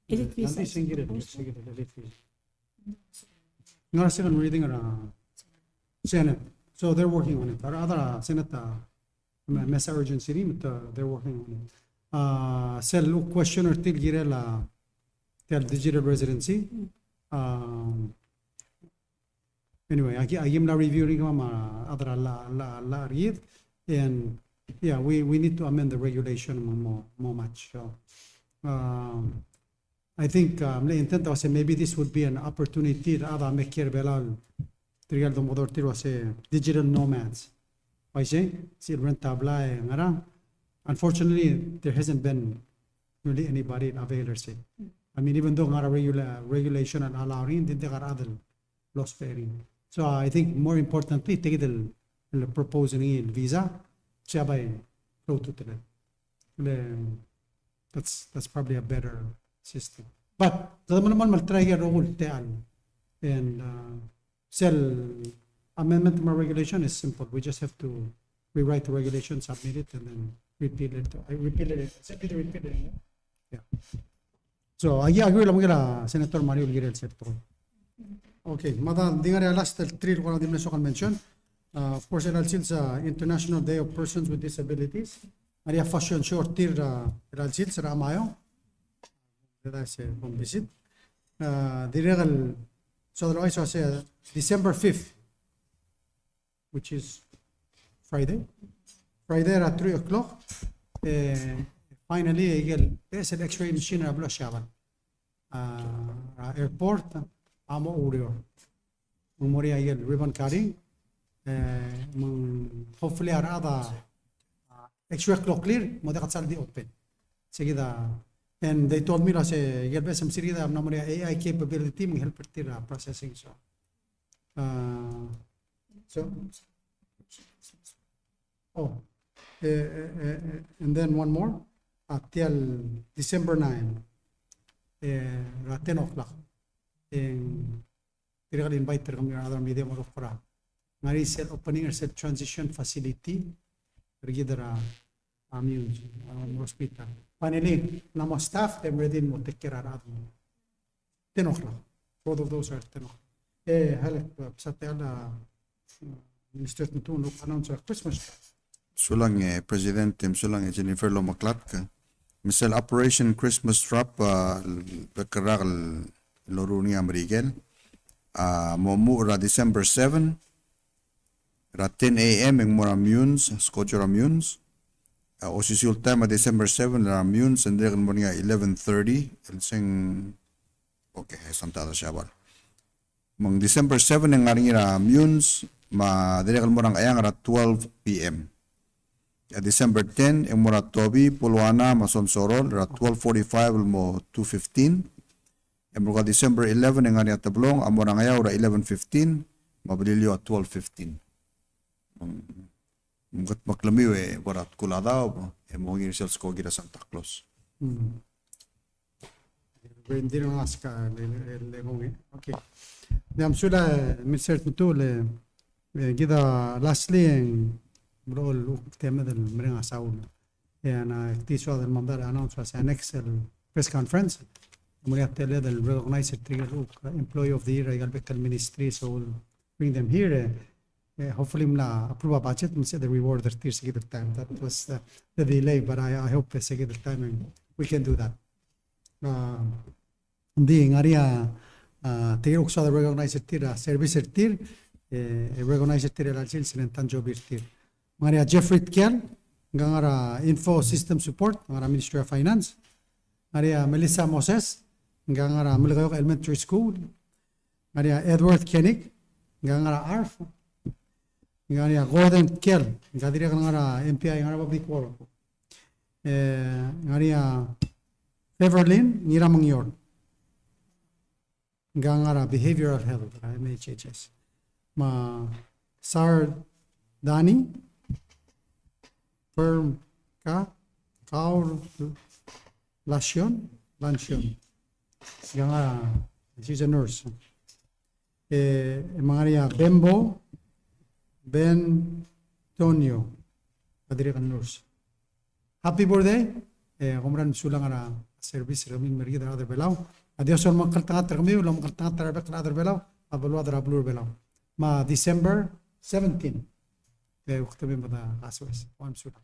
Elite visa. Ng ngar er a second reading er a Senate. So they're working on it. A rechad er a Senate, uh, me-, mesa urgency er ngii, but, uh, they're working on it. Uh, sel question er tir el kirel a, tia el digital residency. Um, anyway, aki, aki mla review er ngii me a rechad er a llach, llach, llach er kid. And yeah, we, we need to amend the regulation mo, mo, mo match. So, um, I think, uh, mle intent a uase maybe this would be an opportunity er a rechad el me kiei er a Belau, tirke el domengodech er tir el uase digital nomads. Uaisei, sel rent a blai e ngerang. Unfortunately, there hasn't been really anybody avail er sei. I mean, even though ngar er a regula-, regulation el allow er ngii, ng di ngar er a rechad el loss bearing. So I think more importantly, tia kid el, el propose er ngii el visa, se a bai klou a ultutelel. Le, that's, that's probably a better system. But, kede melemolem el try er a rokui el techall. And, uh, sel amendment to my regulation is simple. We just have to rewrite the regulation, submit it, and then repeal it. I repeal it. Is it repeal it? Yeah. So, aki, aki ungil a Senator Mario el kirel sel tekoi. Okay, me a di ngar er ngii a last el three el kora di mle soak el mention. Uh, of course, er a chelecha el sils a International Day of Persons with Disabilities. Ngar er ngii a fashion show er tir, uh, er a chelecha el sils er a Maiong. Kede se kom visit. Uh, dirrek el, so otherwise, so se December fifth, which is Friday. Friday er a three o'clock. Eh, finally, aike el, aike el X-ray machine er a beluu er a Siabal. A, er a airport, a mo oureor. Me ng mo er ngii aike el ribbon cutting. Eh, me ng hopefully a rechad a, a, actually kloklir, mo diak a chad el di open. Se kid a, and they told me el se, ikel beches el mesir kid a mla mo er ngii a AI capability, me ng help er tir a processing, so. Uh, so, oh, eh, eh, eh, eh, and then one more, a tia el December nine, eh, er a ten o'clock. E ng dirrek el invite er kemiu el rechad er a media me a rokui el kora. Ng ngar er ngii sel opening er sel transition facility er kid er a, a Meyuns, a, hospital. Finally, ng mo staff, e ready el mo take care er a rechad. Ten o'clock. Both of those are ten o'clock. E, Alec, uh, bsa tia el, uh, Minister Tmetuchl el announce er a Christmas. Sulang, e, President, e, sulang, e, Jennifer el omeklatk. Me sel Operation Christmas Drop, a, bek el rak el loruul er ngii a Merikel, a, mo muchel er a December seven, er a ten A M e ng mo er a Meyuns, skojo er a Meyuns. A, osisiu el taem a December seven er a Meyuns, e ng dirrek el mo er ngii a eleven thirty, el se ng, okay, e soak a Siabal. Me ng December seven e ng ngar er ngii er a Meyuns, me a dirrek el mo er a Ngcheangel er a twelve P M. A December ten e ng mo er a Tobi, Puluana, me a Sonsorol, er a twelve forty-five el mo two fifteen. E mo er a December eleven e ng ngar er ngii a Teblong, a mo er a Ngeaur er a eleven fifteen, me a Beliliou a twelve fifteen. Me ng, me ng kede meklemiu e bo er a tkul a daob, e mo er ngii er sel skoki er a Santa Claus. Mm. Reindeer ng ask a le, le, le, le, okay. Ng mesulang, e, Minister Tmetuchl, e, e, kid a lastly, e ng blechoel el kuk temed el mereng a saul. E a, a, kuk di soad el mo medal a announce er a next el press conference. Mo er a teled el recognize er tirke el kuk, uh, employee of the year er aika el bek el ministry, so we'll bring them here. E, e, hopefully mla approve a budget, me se the reward er tir se kid el taem. That was the, the delay, but I, I hope se kid el taem and we can do that. Uh, Ng di ngar er ngii a, a, tirke el kuk soad el recognize er tir, a, service er tir, e, e recognize er tirke el sils, sils er a tanjobi er tir. Ngar er ngii a Jeffrey Tkial, ngka ngar er a Info System Support, ngar er a Ministry of Finance. Ngar er ngii a Melissa Moses, ngka ngar er a Melekeok Elementary School. Ngar er ngii a Edward Koenig, ngka ngar er a ARF. Ngar er ngii a Gordon Tkial, ngka dirrek el ngar er a M P I, ngar er a Public Work. E, ngar er ngii a Feverlin Ngiramengior, ngka ngar er a Behavioral Health, er a M H H S. Me a Sar Dani, Perm Ka, Kaur Lasion, Lansion. Ngka ngar er a, she's a nurse. E, e me ngar er ngii a Bembo, Ben Tonio, a dirrek el nurse. Happy birthday, e, kom kmal mesulang er a service er kemiu el mer kid el chad er a Belau. A Dios a lomekngeltengat er kemiu, lomekngeltengat er a rebek el chad er a Belau, a beluad er a beluu er a Belau. Me a December seventeen, e, kuk temiu me de kasoes, kom kmal mesulang.